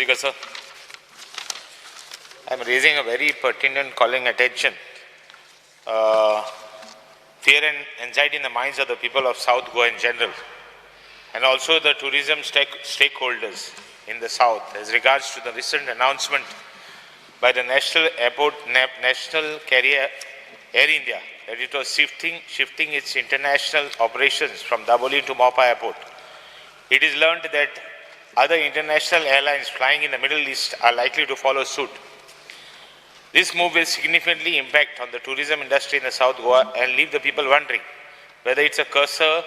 Speaker, sir, I am raising a very pertinent calling attention. Fear and anxiety in the minds of the people of South Goa in general, and also the tourism stakeholders in the South as regards to the recent announcement by the national airport, national carrier Air India, that it was shifting its international operations from Dabolim to Mopa Airport. It is learned that other international airlines flying in the Middle East are likely to follow suit. This move will significantly impact on the tourism industry in the South Goa and leave the people wondering whether it's a cursor,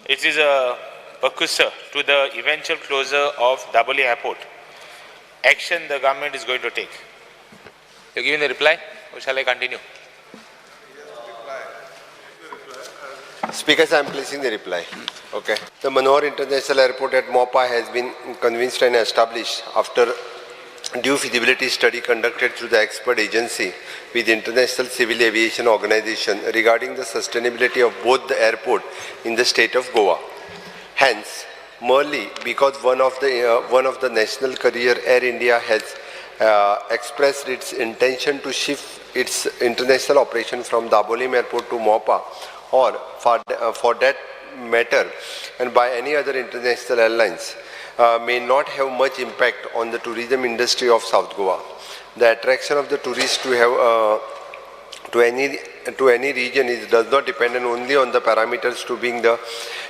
it is a precursor to the eventual closure of Dabolim Airport. Action the government is going to take. You giving the reply or shall I continue? Speaker, sir, I am placing the reply. Okay. The Manohar International Airport at Mopa has been convinced and established after due feasibility study conducted through the expert agency with International Civil Aviation Organization regarding the sustainability of both the airport in the state of Goa. Hence, merely because one of the national carrier Air India has expressed its intention to shift its international operation from Dabolim Airport to Mopa, or for that matter, and by any other international airlines, may not have much impact on the tourism industry of South Goa. The attraction of the tourists to have to any region is does not depend on only on the parameters to being the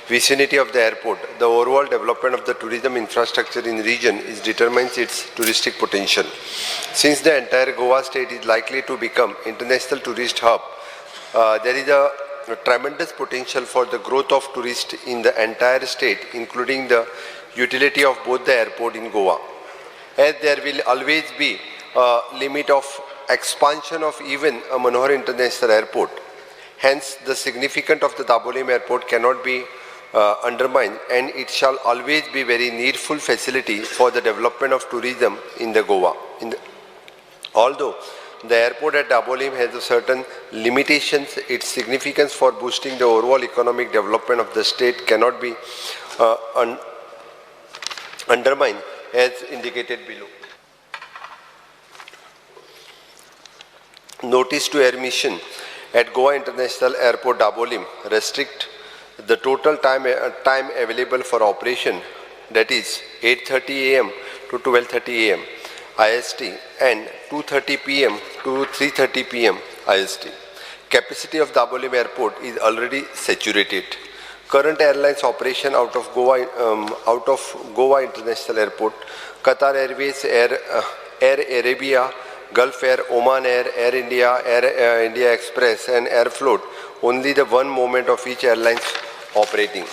vicinity of the airport. The overall development of the tourism infrastructure in region is determines its touristic potential. Since the entire Goa state is likely to become international tourist hub, there is a tremendous potential for the growth of tourists in the entire state, including the utility of both the airport in Goa. As there will always be a limit of expansion of even a Manohar International Airport. Hence, the significance of the Dabolim Airport cannot be undermined, and it shall always be very needful facility for the development of tourism in the Goa. Although the airport at Dabolim has a certain limitations, its significance for boosting the overall economic development of the state cannot be undermined as indicated below. Notice to Air Mission at Goa International Airport Dabolim restrict the total time available for operation, that is 8:30 a.m. to 12:30 a.m. IST and 2:30 p.m. to 3:30 p.m. IST. Capacity of Dabolim Airport is already saturated. Current airlines operation out of Goa International Airport, Qatar Airways, Air Arabia, Gulf Air, Oman Air, Air India, Air India Express, and Aeroflot. Only the one moment of each airlines operating.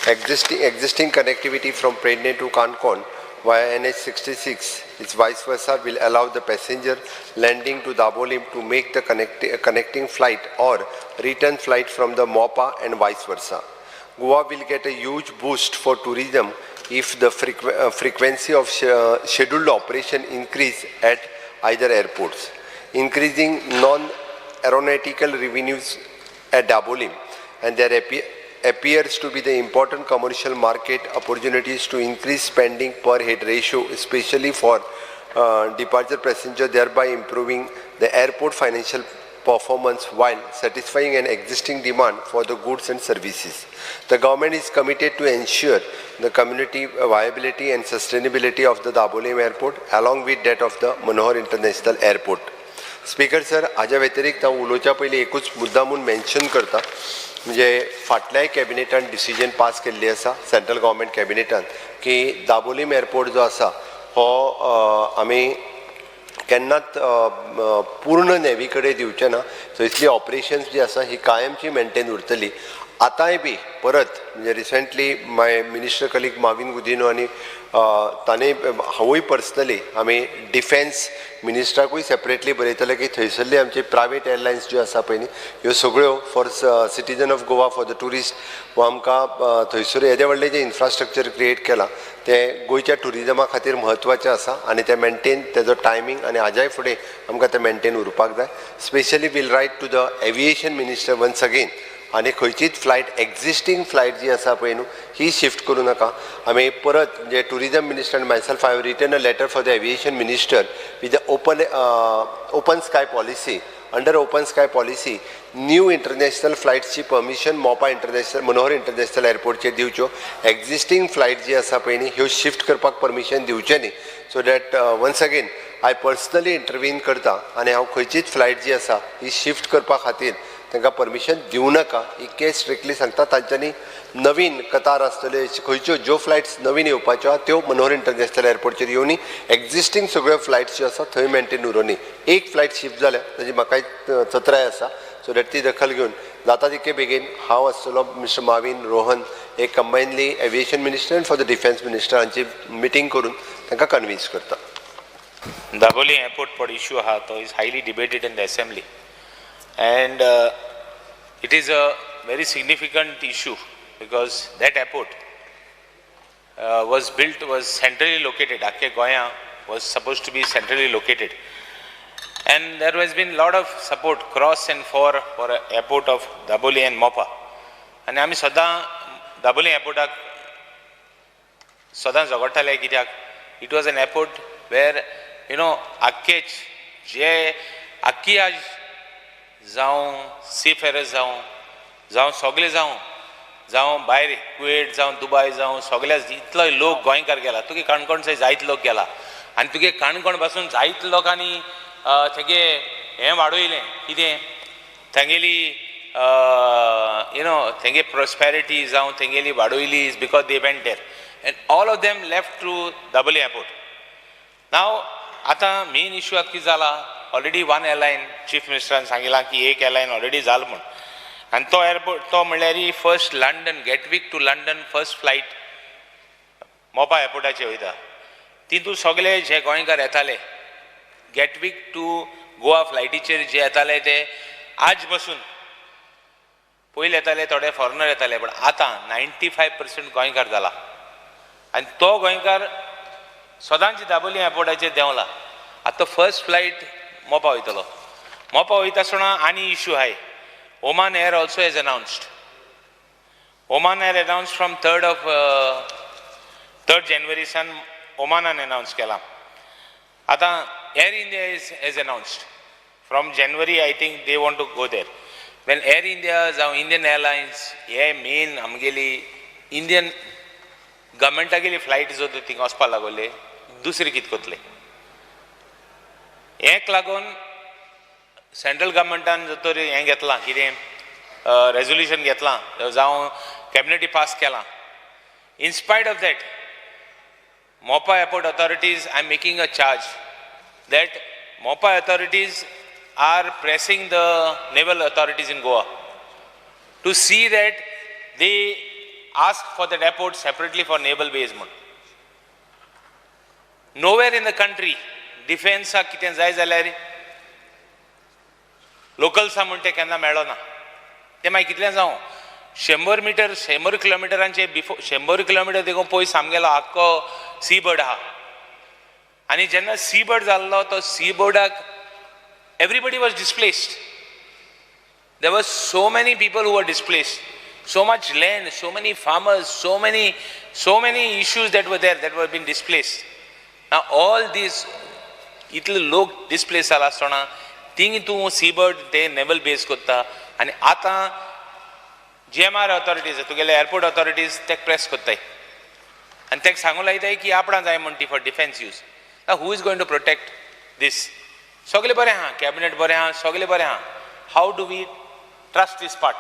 Existing connectivity from Pernem to Canacona via NH66, its vice versa, will allow the passenger landing to Dabolim to make the connecting flight or return flight from the Mopa and vice versa. Goa will get a huge boost for tourism if the frequency of scheduled operation increase at either airports, increasing non-aeronautical revenues at Dabolim, and there appears to be the important commercial market opportunities to increase spending per head ratio, especially for departure passenger, thereby improving the airport financial performance while satisfying an existing demand for the goods and services. The government is committed to ensure the community viability and sustainability of the Dabolim Airport along with that of the Manohar International Airport. Speaker sir, हाज्या व्यतिरिक्त हांव उलोवच्या पयलीं एकूच मुद्दामून mention करता, म्हणजे फाटल्याय कॅबिनेटान decision pass केल्ली आसा, सेंट्रल गव्हर्मेंट कॅबिनेटान, की दाबोलीम एअरपोर्ट जो आसा हो आमी केन्नाच पूर्ण नेवी कडेन दिवचे ना. सो इतली ऑपरेशन्स जी आसा ही कायमची मेंटेन उरतली. आतांय बी परत म्हणजे recently my minister colleague Mauvin Godinho आनी ताणें, हांवूय पर्सनली, आमी डिफेन्स मिनिस्टराकूय सेपरेटली बरयतले की थंयसरली आमची प्रायवेट एरलायन्स ज्यो आसा पळय न्ही, ह्यो सगळ्यो for citizen of Goa, for the tourist, वो आमकां थंयसर येदें व्हडलें जें इन्फ्रास्ट्रक्चर क्रिएट केलां तें गोंयच्या ट्युरिजमा खातीर म्हत्वाचें आसा आनी तें मेंटेन, तेजो टायमींग आनी हाज्याय फुडें आमकां तें मेंटेन उरपाक जाय. Specially will write to the aviation minister once again. आनी खंयचीच फ्लायट एक्झिस्टींग फ्लायट जी आसा पळय न्हू ही शिफ्ट करूं नाका. आमी परत म्हणजे tourism minister and myself, I have written a letter for the aviation minister with the open sky policy. Under open sky policy new international फ्लायट्सची permission Mopa international, Manohar international एअरपोर्टचेर दिवच्यो. एक्झिस्टींग फ्लायट जी आसा पळय न्ही ह्यो shift करपाक permission दिवचें न्ही, so that once again I personally intervene करता आनी हांव खंयचीच फ्लायट जी आसा ही शिफ्ट करपा खातीर तांकां परमिशन दिवं नाका ही केस स्ट्रिक्टली सांगता. तांच्यांनी नवीन कतार आसतल्यो, खंयच्यो ज्यो फ्लायट्स नवीन येवपाच्यो आहा त्यो मनोहर इंटरनॅशनल एअरपोर्टचेर येवनी, एक्झिस्टींग सगळ्यो फ्लायट्स ज्यो आसा थंय मेंटेन उरोनी. एक फ्लायट शिफ्ट जाल्या ताजी म्हाकाय चत्राय आसा, सो that ती दखल घेवन जाता तितके बेगीन हांव आसतलो, मिस्टर माविन रोहन एक combinedly aviation minister and for the defence minister हांची मिटींग करून तांकां कन्विन्स करता. Dabolim airport पर इशू आहा तो is highly debated in the assembly and it is a very significant issue because that airport was built, was centrally located. आख्खे गोंया was supposed to be centrally located and there has been lot of support cross and for airport of Dabolim and Mopa. आनी आमी सदां दाबोली एअरपोर्टाक सदां झगडटाले कित्याक it was an airport where आख्खेच जे आख्खी आज जावं सी फेरस जावं, जावं सगळे जावं, जावं भायर कुवेट जावं, दुबाय जावं, सगल्या इतलो लोक गोंयकार गेला. तुगे काणकोण जायत लोक गेला आनी तुगे काणकोण पासून जायत लोकांनी तेगे हें वाडयलें कितें तांगेली तेंगे प्रोस्पेरिटी जावं तेंगेली वाडयली is because they went there and all of them left through Dabolim airport. Now आतां मेन इशू आतां कितें जाला, ऑलरेडी वन एअरलायन चीफ मिनिस्टरान सांगिलां की एक एअरलायन ऑलरेडी जाल म्हूण आनी तो एअरपोर्ट तो म्हणल्यार first London Gatwick to London first flight Mopa एअरपोर्टाचेर वयता. तितून सगळे जे गोंयकार येताले गेटवीक टू गोवा फ्लायटीचेर जे येताले ते आज बसून पयलीं येताले थोडे फॉरेनर येताले, पण आतां 95% गोंयकार जाला आनी तो गोंयकार सदांच दाबोली एअरपोर्टाचेर देंवला. आतां फर्स्ट फ्लायट मोपा वयतलो. मोपा वयता आसतना आनी इशू आहाय. Oman Air also has announced. Oman Air announce from 3rd January सान ओमानान अनावन्स केला. आतां Air India is has announced from January, I think they want to go there. When Air India जावं Indian airlines हे main आमगेली Indian गव्हर्मेंटागेली flight जर थिंगा वचपाक लागले दुसरी कितें करतले? हेक लागून सेंट्रल गव्हर्मेंटान जर तर हें घेतलां कितें रेजोल्युशन घेतलां जावं कॅबिनेटी पास केलां, in spite of that Mopa airport authorities, I am making a charge that Mopa authorities are pressing the naval authorities in Goa to see that they ask for that airport separately for naval base म्हूण. Nowhere in the country डिफेन्साक कितें जाय जाल्यार लोकल्सा म्हूण तें केन्ना मेळना. तें मागीर कितलें जावं, 100 मिटर, 100 किलोमिटरांचे बिफोर, 100 किलोमिटर देखून पयस आमगेलो आख्खो सी बर्ड आहा. आनी जेन्ना सी बर्ड जाल्लो तो C बर्डाक everybody was displaced. There were so many people who were displaced, so much land, so many farmers, so many issues that were there that were being displaced. Now all these इतले लोक displace जाला आसतना thing तूं seabird ते naval बेस करता आनी आतां GMR authorities, तुगेले एअरपोर्ट ऑथॉरिटीज तेक प्रेस करताय आनी तेका सांगूं लायताय की आपणां जाय म्हण ती for defence use. Who is going to protect this? सगळें बरें आहा, कॅबिनेट बरें आहा, सगळें बरें आहा. How do we trust this part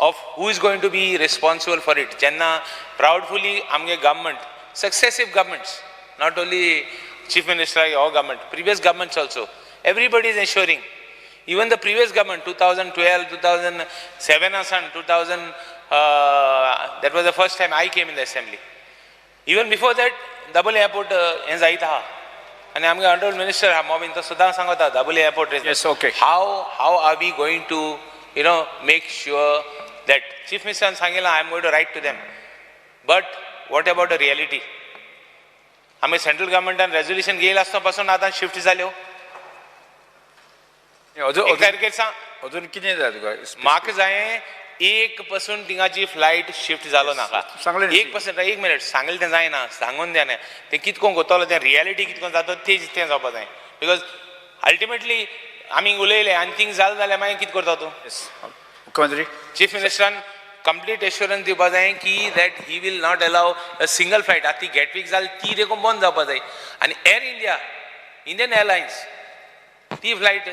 of who is going to be responsible for it? जेन्ना प्रावडफुली आमगे government, successive governments, not only chief minister हो government, previous governments also, everybody is ensuring. Even the previous government, 2012, 2007 आसान, 2000, that was the first time I came in the assembly. Even before that Dabolim airport हें जायत आहा आनी आमगे honourable minister आहा मोबीन, तो सुद्दां सांगता Dabolim airport. Yes, okay. How are we going to make sure that chief मिनिस्टरान सांगिलां, I am going to write to them, but what about the reality? आमी सेंट्रल गव्हर्मेंटान रेजोल्युशन घेयला आसतना पासून आतां शिफ्ट जाल्यो. अजून एक तारखेर सांग. अजून कितें जाय तुका? म्हाका जाय एक पसून थिंगाची फ्लायट शिफ्ट जालो नाका. सांगलें न्ही. एक पसून, एक मिनट, सांगलें तें जायना, सांगून जायना तें कितको गोतलो, तें रियलिटी कितको जाता तें जावपा जाय, because ultimately आमी उलयले आनी थिंग जालें जाल्यार मागीर कितें करता तूं? मुख्यमंत्री. चीफ मिनिस्टरान कंप्लीट एश्योरन्स दिवपा जाय की that he will not allow a single flight. आतां ती गेटवीक जाली ती देखून बंद जावपा जाय आनी एअर इंडिया, इंडियन एअरलायन्स ती flight,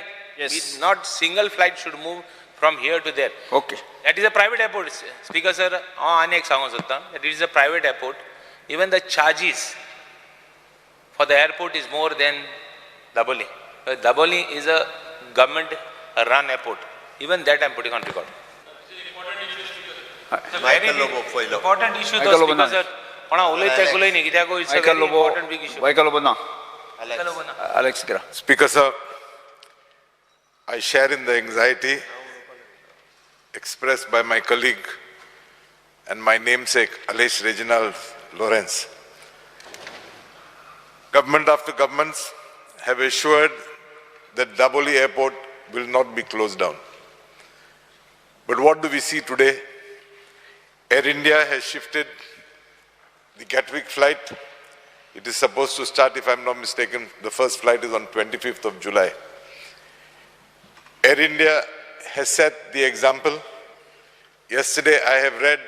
not single flight should move from here to there. Okay. That is a private airport. Speaker sir, हांव आनी एक सांगूंक सोदतां, that is a private airport. Even the charges for the airport is more than Dabolim. Dabolim is a government run airport. Even that I am putting on record. Michael Lobo पयलो. Important issue Michael तो Lobo speaker ना. Sir, कोणा उलयता तें उलय न्ही, कित्याक it's a Michael very Lobo. Important big issue. Michael Lobo ना. Michael Lobo ना. Alex Sequeira. Speaker, sir, I share in the anxiety expressed by my colleague and my namesake, Alesh Reginald Lawrence. Government after governments have assured that Dabolim Airport will not be closed down. But what do we see today? Air India has shifted the Gatwick flight. It is supposed to start, if I'm not mistaken, the first flight is on 25th of July. Air India has set the example. Yesterday, I have read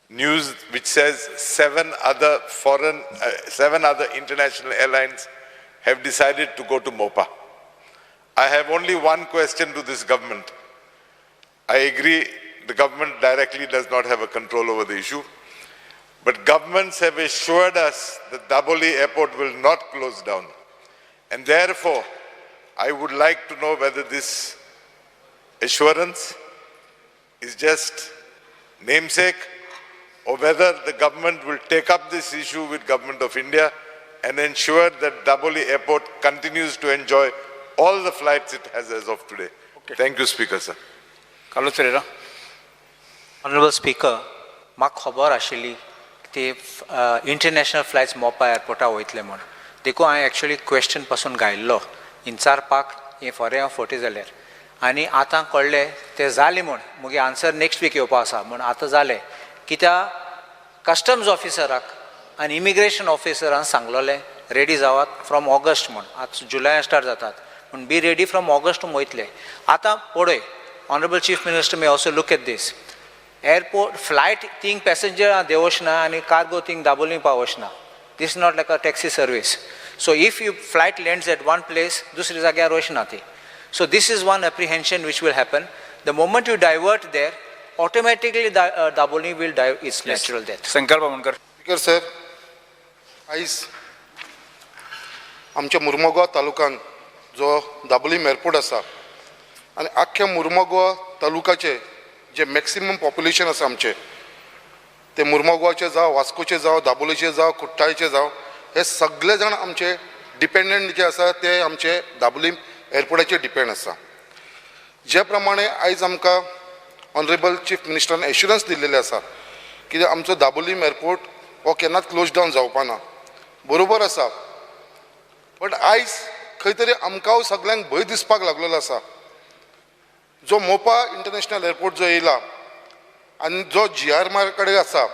news which says seven other international airlines have decided to go to Mopa. I have only one question to this government. I agree the government directly does not have a control over the issue, but governments have assured us that Dabolim Airport will not close down. And therefore, I would like to know whether this assurance is just namesake or whether the government will take up this issue with Government of India and ensure that Dabolim Airport continues to enjoy all the flights it has as of today. Okay. Thank you, Speaker, sir. Carlos Ferreira. Honourable speaker, म्हाका खबर आशिल्ली ती international flights Mopa एअरपोर्टार वयतले म्हूण, देखून हांवें actually question पासून घायल्लो इंचारपाक हें फोरें हांव फोटी जाल्यार, आनी आतां कळ्ळें तें जालें म्हूण. मुगे आन्सर नेक्स्ट वीक येवपा आसा म्हूण आतां जालें, कित्याक कस्टम्स ऑफिसराक आनी इमिग्रेशन ऑफिसरान सांगलोलें रेडी जावात फ्रॉम ऑगस्ट म्हूण. आतां जुलयान स्टार्ट जातात पूण बी रेडी फ्रॉम ऑगस्ट वयतले. आतां पळय, honourable chief minister may also look at this airport flight thing passenger देंवचना आनी कार्गो थिंग दाबोलीं पावचना. This not like a taxi service. So if you flight lands at one place, दुसऱ्या जाग्यार वचना ती. So this is one apprehension which will happen. The moment you divert there, automatically Dabolim will die its natural death. Shankar Bamonkar. Speaker sir, आयज आमच्या मुर्मगांव तालुक्यान जो Dabolim airport आसा आनी आख्ख्या मुर्मगांव तालुकाचे जे मॅक्सिमम पॉप्युलेशन आसा आमचें, ते मुर्मगांवचे जावं, वास्कोचे जावं, दाबोलीचे जावं, कुट्टाळेचे जावं, हे सगळे जाण आमचे डिपेंडंट जे आसा ते आमचे दाबोलीम एअरपोर्टाचेर डिपेंड आसा. जे प्रमाणे आयज आमकां ऑनरेबल चीफ मिनिस्टरान एश्युरन्स दिल्लेले आसा की आमचो दाबोलीम एअरपोर्ट हो केन्नाच क्लोज डावन जावपा ना, बरोबर आसा. बट आयज खंय तरी आमकां सगल्यांक भंय दिसपाक लागलेलो आसा. जो मोपा इंटरनॅशनल एअरपोर्ट जो येयला आनी जो जी आर एम कडेन आसा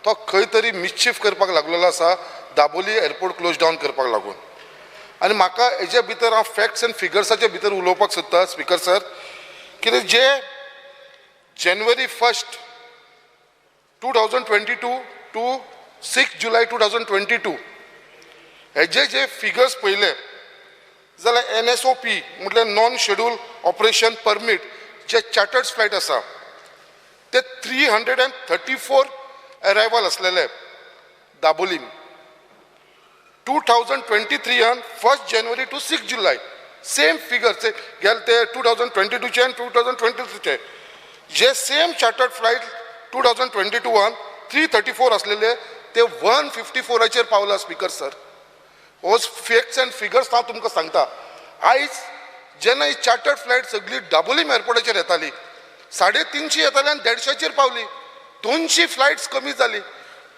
तो खंय तरी मिसचीफ करपाक लागलेलो आसा दाबोली एअरपोर्ट क्लोज डावन करपाक लागून. आनी म्हाका हेजे भितर हांव फॅक्ट्स एंड फिगर्साचे भितर उलोवपाक सोदता स्पिकर सर, कितें जे January 1 2022 to 6 July 2022 हेजे जे फिगर्स पळयले जाल्यार एन एस ओ पी म्हटल्यार नॉन शेड्यूल ऑपरेशन परमीट जे चार्टर्ड फ्लायट आसा ते 334 अरायवल आसलेले Dabolim 2023 1 January to 6 July, same figure गेले ते 2022 आनी 2023 जे सेम चार्टर्ड फ्लायट 2022 334 आसलेले ते 154 पावला. स्पिकर सर, हो फॅक्ट्स अँड फिगर्स हांव तुमकां सांगता. आयज जेन्ना ही चार्टर्ड फ्लायट सगळी दाबोलीम एअरपोर्टाचेर येताली, 350 येताली आनी 150 पावली, 200 फ्लायट्स कमी जाली.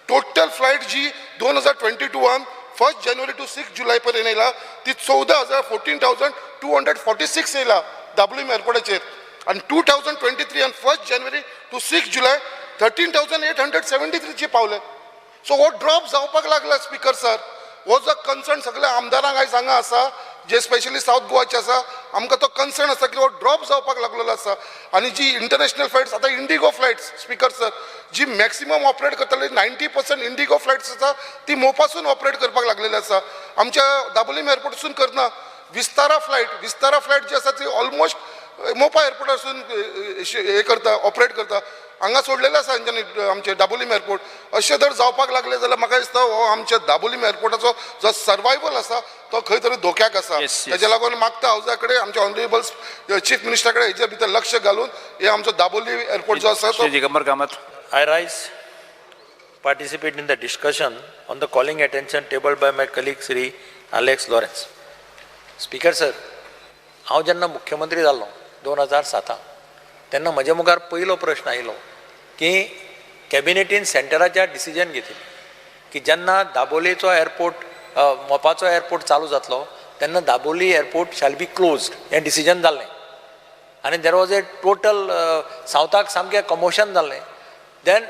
टोटल फ्लायट जी 2022 1 जानेवारी टू 6 जुलय पर्यंत येयला ती 14,000, 14,246 येयला. दाबोलीम एअरपोर्टाचेर आनी 2023 आनी 1 January to 6 July 13,873 चे पावले. सो हो ड्रॉप जावपाक लागला. स्पीकर सर, हो जो कन्सर्न सगळ्या आमदारांक आयज हांगा आसा, जे स्पेशली सावथ गोवाचे आसा, आमकां तो कन्सर्न आसा की हो ड्रॉप जावपाक लागलेलो आसा. आनी जी इंटरनॅशनल फ्लायट्स आतां इंडिगो फ्लायट्स, स्पीकर सर, जी मॅक्सिमम ऑपरेट करताली, 90% इंडिगो फ्लायट्स आसा ती मोपासून ऑपरेट करपाक लागलेली आसा, आमच्या दाबोलीम एअरपोर्टसून करना. विस्तारा फ्लायट, विस्तारा फ्लायट जी आसा ती ऑलमोस्ट मोपा एअरपोर्टासून हे करता, ऑपरेट करता. हांगा सोडलेले आसा हेंच्यांनी आमचे दाबोलीम एअरपोर्ट. अशें जर जावपाक लागलें जाल्यार म्हाका दिसता हो आमच्या दाबोलीम एअरपोर्टाचो जो सर्वायवल आसा तो खंय तरी धोक्याक आसा. तेज्या लागून मागता हावजा कडेन, आमच्या ऑनरेबल चीफ मिनिस्टरा कडेन, हेच्या भितर लक्ष घालून हे आमचो दाबोली एअरपोर्ट जो आसा तो Shri Digambar Kamat. I rise participate in the discussion on the calling attention tabled by my colleague Sri Alex Lawrence. Speaker sir, हांव जेन्ना मुख्यमंत्री जाल्लो 2007, तेन्ना म्हज्या मुखार पयलो प्रश्न आयलो की कॅबिनेटीन सेंटराच्या डिसिजन घेतिल्लें की जेन्ना दाबोलेचो एअरपोर्ट, मोपाचो एअरपोर्ट चालू जातलो तेन्ना Dabolim airport shall be closed हें डिसिजन जाल्लें. आनी there was a total, सावथाक सामकें कमोशन जाल्लें. Then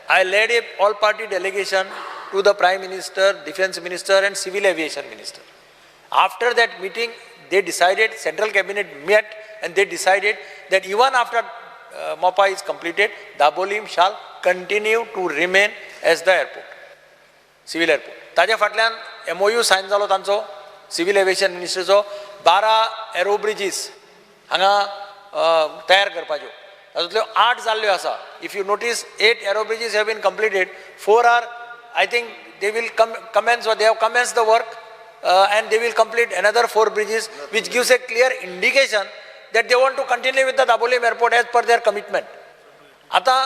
I led a all party delegation to the Prime Minister, Defence Minister and Civil Aviation Minister. After that meeting, they decided, central cabinet met and they decided that even after Mopa is completed, Dabolim shall continue to remain as the airport, civil airport. ताज्या फाटल्यान MOU sign जालो तांचो, civil aviation मिनिस्ट्रीचो, 12 arrow bridges हांगा तयार करपाच्यो. तातूंतल्यो आठ जाल्ल्यो आसा. If you notice, eight aero bridges have been completed. Four are, I think, they will commence, they have commenced the work and they will complete another four bridges, which gives a clear indication that they want to continue with the Dabolim airport as per their commitment. आतां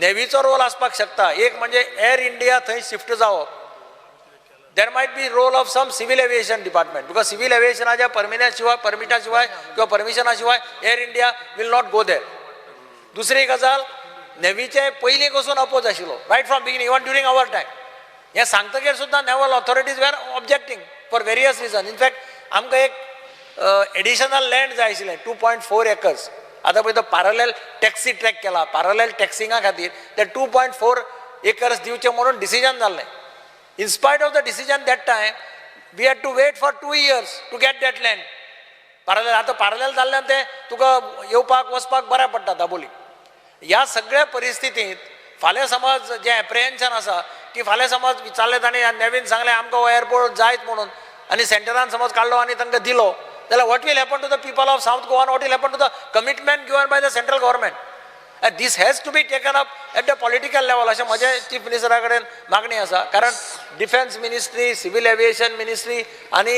नेव्हीचो role आसपाक शकता. एक म्हणजे air India थंय shift जावप. There might be role of some civil aviation department, because civil एविएशनाच्या परमिना शिवाय, परमिटा शिवाय किंवा परमिशना शिवाय Air India will not go there. दुसरी गजाल, नेव्हीचे पयलीं पसून अपोज आशिल्लो, right from beginning, even during our time. हें सांगतकीर सुद्दां naval authorities were objecting for various reason. In fact, आमकां एक एडिशनल लँड जाय आशिल्लें, 2.4 एकर्स. आतां पळय तो पॅरलल टॅक्सी ट्रॅक केला, पॅरलल टॅक्सिंगा खातीर ते 2.4 एकर्स दिवचे म्हणून डिसिजन जाल्लें. In spite of the decision that time, we had to wait for 2 years to get that land. Parallel, आतां पॅरलल जाल्ल्यान तें तुका येवपाक वचपाक बऱ्याक पडटा दाबोली. ह्या सगळ्या परिस्थितींत फाल्यां समज जें एप्रिहेन्शन आसा की फाल्यां समज विचारलें ताणें, नेवीन सांगलें आमकां हो एअरपोर्ट जायत म्हणून, आनी सेंटरान समज काडलो आनी तांकां दिलो जाल्यार what will happen to the people of South Goa? What will happen to the commitment given by the central government? This has to be taken up at the political level, अशें म्हजें चीफ मिनिस्टरा कडेन मागणी आसा. कारण Defence Ministry, Civil Aviation Ministry आनी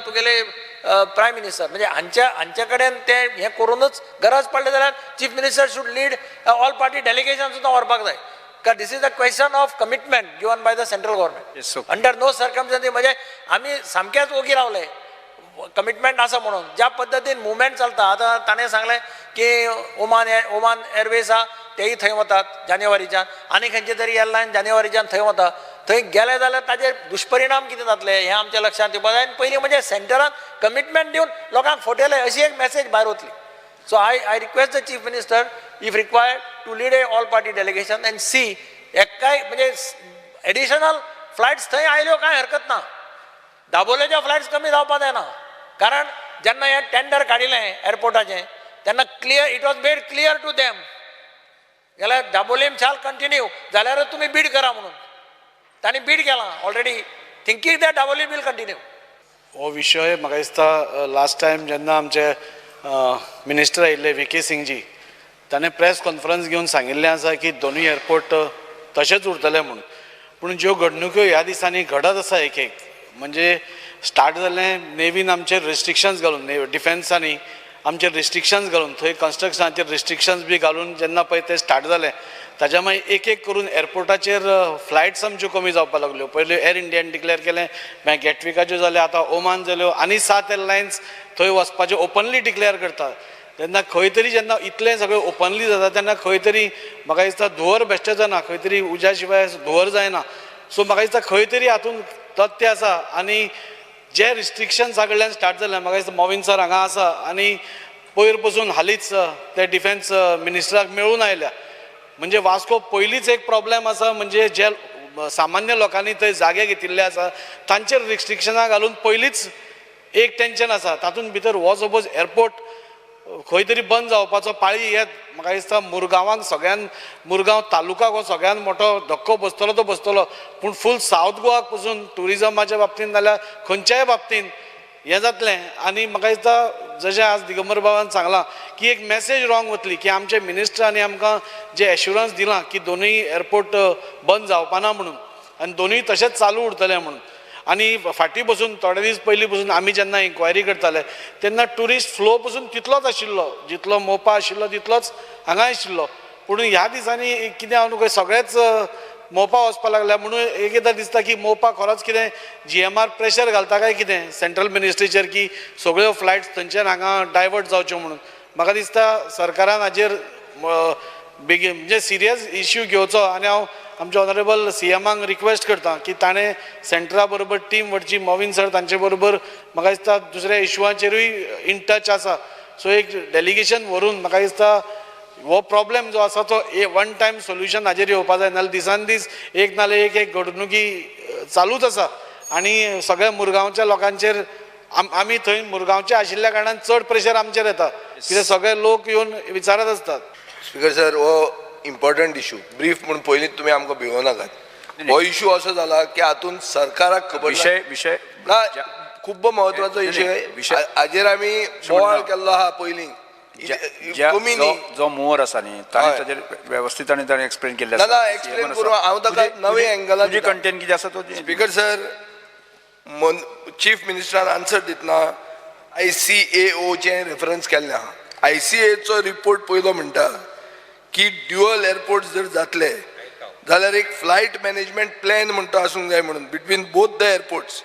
तुगेले prime minister, म्हणजे हांच्या कडेन तें हें करूनच, गरज पडली जाल्यार Chief Minister should lead all party delegation सुद्दां व्हरपाक जाय, कारण this is a question of commitment given by the central government. Yes, okay. Under no circumstances, म्हणजे आमी सामकेच ओगी रावले कमिटमेंट आसा म्हणून. ज्या पद्दतीन मुवमेंट चलता आतां, ताणें सांगलें की ओमान एरवेज आहा, तेय थंय वतात जानेवारीच्यान, आनी खंयचे तरी एरलायन जानेवारीच्यान थंय वता. थंय गेले जाल्यार ताजेर दुश्परिणाम कितें जातले हें आमच्या लक्षांत येवपाक जाय. आनी पयलीं म्हणजे सेंटरान कमिटमेंट दिवन लोकांक फटयले अशी एक मॅसेज भायर वतली. So I request the Chief Minister, if required, to lead a all party delegation and see एकाय म्हणजे एडिशनल फ्लायट्स थंय आयल्यो कांय हरकत ना, दाबोलेच्यो फ्लायट्स कमी जावपा जायना. कारण जेन्ना हें टेंडर काडिल्लें एअरपोर्टाचें तेन्ना clear, it was made clear to them, जाल्यार दाबोलीम शाल कंटिन्यू जाल्यारच तुमी बीड करा म्हणून. तांणी बीड केलां already, thinking that Dabolim will continue. हो विशय म्हाका दिसता लास्ट टायम जेन्ना आमचे मिनिस्टर आयिल्ले व्ही के सिंगजी, ताणें प्रेस कॉन्फरन्स घेवन सांगिल्लें आसा की दोनूय एअरपोर्ट तशेंच उरतले म्हूण. पूण ज्यो घडणुक्यो ह्या दिसांनी घडत आसा, एक एक म्हणजे स्टार्ट जालें नेवीन आमचेर रिस्ट्रिक्शन्स घालून, डिफेन्सांनी आमचेर रिस्ट्रिक्शन्स घालून, थंय कन्स्ट्रक्शनाचेर रिस्ट्रिक्शन्स बी घालून जेन्ना पळय तें स्टार्ट जालें, ताच्या मागीर एक एक करून एअरपोर्टाचेर फ्लायट्स आमच्यो कमी जावपाक लागल्यो. पयल्यो एअर इंडियान डिक्लेर केलें, मागीर गेटविकाच्यो जाल्यो, आतां ओमान जाल्यो, आनी सात एरलायन्स थंय वचपाच्यो ओपनली डिक्लेर करतात. तेन्ना खंय तरी जेन्ना इतलें सगळें ओपनली जाता तेन्ना खंय तरी म्हाका दिसता धुंवर बेश्टें जायना, खंय तरी उज्या शिवाय धुंवर जायना. सो म्हाका दिसता खंय तरी हातूंत तथ्य आसा. आनी जे रिस्ट्रिक्शन्सा कडल्यान स्टार्ट जालें, म्हाका दिसता मोविन सर हांगा आसा आनी पयर पसून हालींच ते डिफेन्स मिनिस्टराक मेळून आयल्या. म्हणजे वास्को पयलींच एक प्रॉब्लेम आसा, म्हणजे जे सामान्य लोकांनी थंय जागे घेतिल्ले आसा तांचेर रिस्ट्रिक्शनां घालून पयलींच एक टेंशन आसा. तातूंत भितर हो सपोज एअरपोर्ट खंय तरी बंद जावपाचो पाळी येत म्हाका दिसता मुरगांवांक सगळ्यान, मुरगांव तालुकाक हो सगळ्यान मोठो धक्को बसतलो तो बसतलो, पूण फूल सावथ गोवाक पसून ट्युरिजमाच्या बाबतीन नाल्यार खंयच्याय बाबतीन हें जातलें. आनी म्हाका दिसता जशें आज दिगंबर बाबान सांगलां की एक मॅसेज रॉंग वतली की आमचे मिनिस्टरांनी आमकां जें एश्युरन्स दिलां की दोनूय एअरपोर्ट बंद जावपा ना म्हणून आनी दोनूय तशेंच चालू उरतले म्हणून. आनी फाटीं बसून थोडे दीस पयलीं पसून आमी जेन्ना इन्क्वायरी करताले तेन्ना ट्युरिस्ट फ्लो पसून तितलोच आशिल्लो, जितलो मोपा आशिल्लो तितलोच हांगा आशिल्लो. पूण ह्या दिसांनी कितें हांव न्हू सगळेच मोपा वचपाक लागल्या म्हणून एक एकदां दिसता की मोपा खरोच कितें जीएमआर प्रेशर घालता काय कितें सेंट्रल मिनिस्ट्रीचेर की सगळ्यो फ्लायट्स थंयच्यान हांगा डायवर्ट जावच्यो म्हणून. म्हाका दिसता सरकारान हाजेर बेगीन म्हणजे सिरियस इश्यू घेवचो आनी हांव आमच्या ऑनरेबल सीएमाक रिक्वेस्ट करता की ताणें सेंट्रा बरोबर टीम व्हरची, मोविन सर तांचे बरोबर म्हाका दिसता दुसऱ्या इश्यूआंचेरूय इन टच आसा. सो एक डेलिगेशन व्हरून म्हाका दिसता हो प्रॉब्लेम जो आसा तो वन टायम सोल्युशन हाजेर येवपा जाय, नाल्यार दिसान दीस एक नाल्यार एक एक घडणुकी चालूच आसा आनी सगळ्या मुरगांवच्या लोकांचेर आमी थंय मुरगांवचे आशिल्ल्या कारणान चड प्रेशर आमचेर येता, कित्याक सगळे लोक येवन विचारत आसतात. स्पीकर सर, हो इम्पॉर्टंट इशू ब्रीफ म्हूण पयलींच तुमी आमकां भिवो नाकात. हो इशू असो जाला की हातून सरकाराक खबर विशय विशय ना, खूब म्हत्वाचो विशय, हाजेर आमी बोवाळ केल्लो आहा पयलीं. कमी न्ही जो मोर आसा न्ही ताणें ताजेर वेवस्थीत आनी ताणें एक्सप्लेन केल्लें आसा. ना एक्सप्लेन करूं हांव ताका नवे एंगलान. तुजी कंटेंट कितें आसा तो स्पीकर सर, चीफ मिनिस्टरान आन्सर दितना ICAO चें रेफरन्स केल्लें आहा. ICAO report पयलो म्हणटा की ड्युअल एअरपोर्ट जर जातले जाल्यार एक फ्लायट मॅनेजमेंट प्लॅन म्हणटा आसूंक जाय म्हणून between both the airports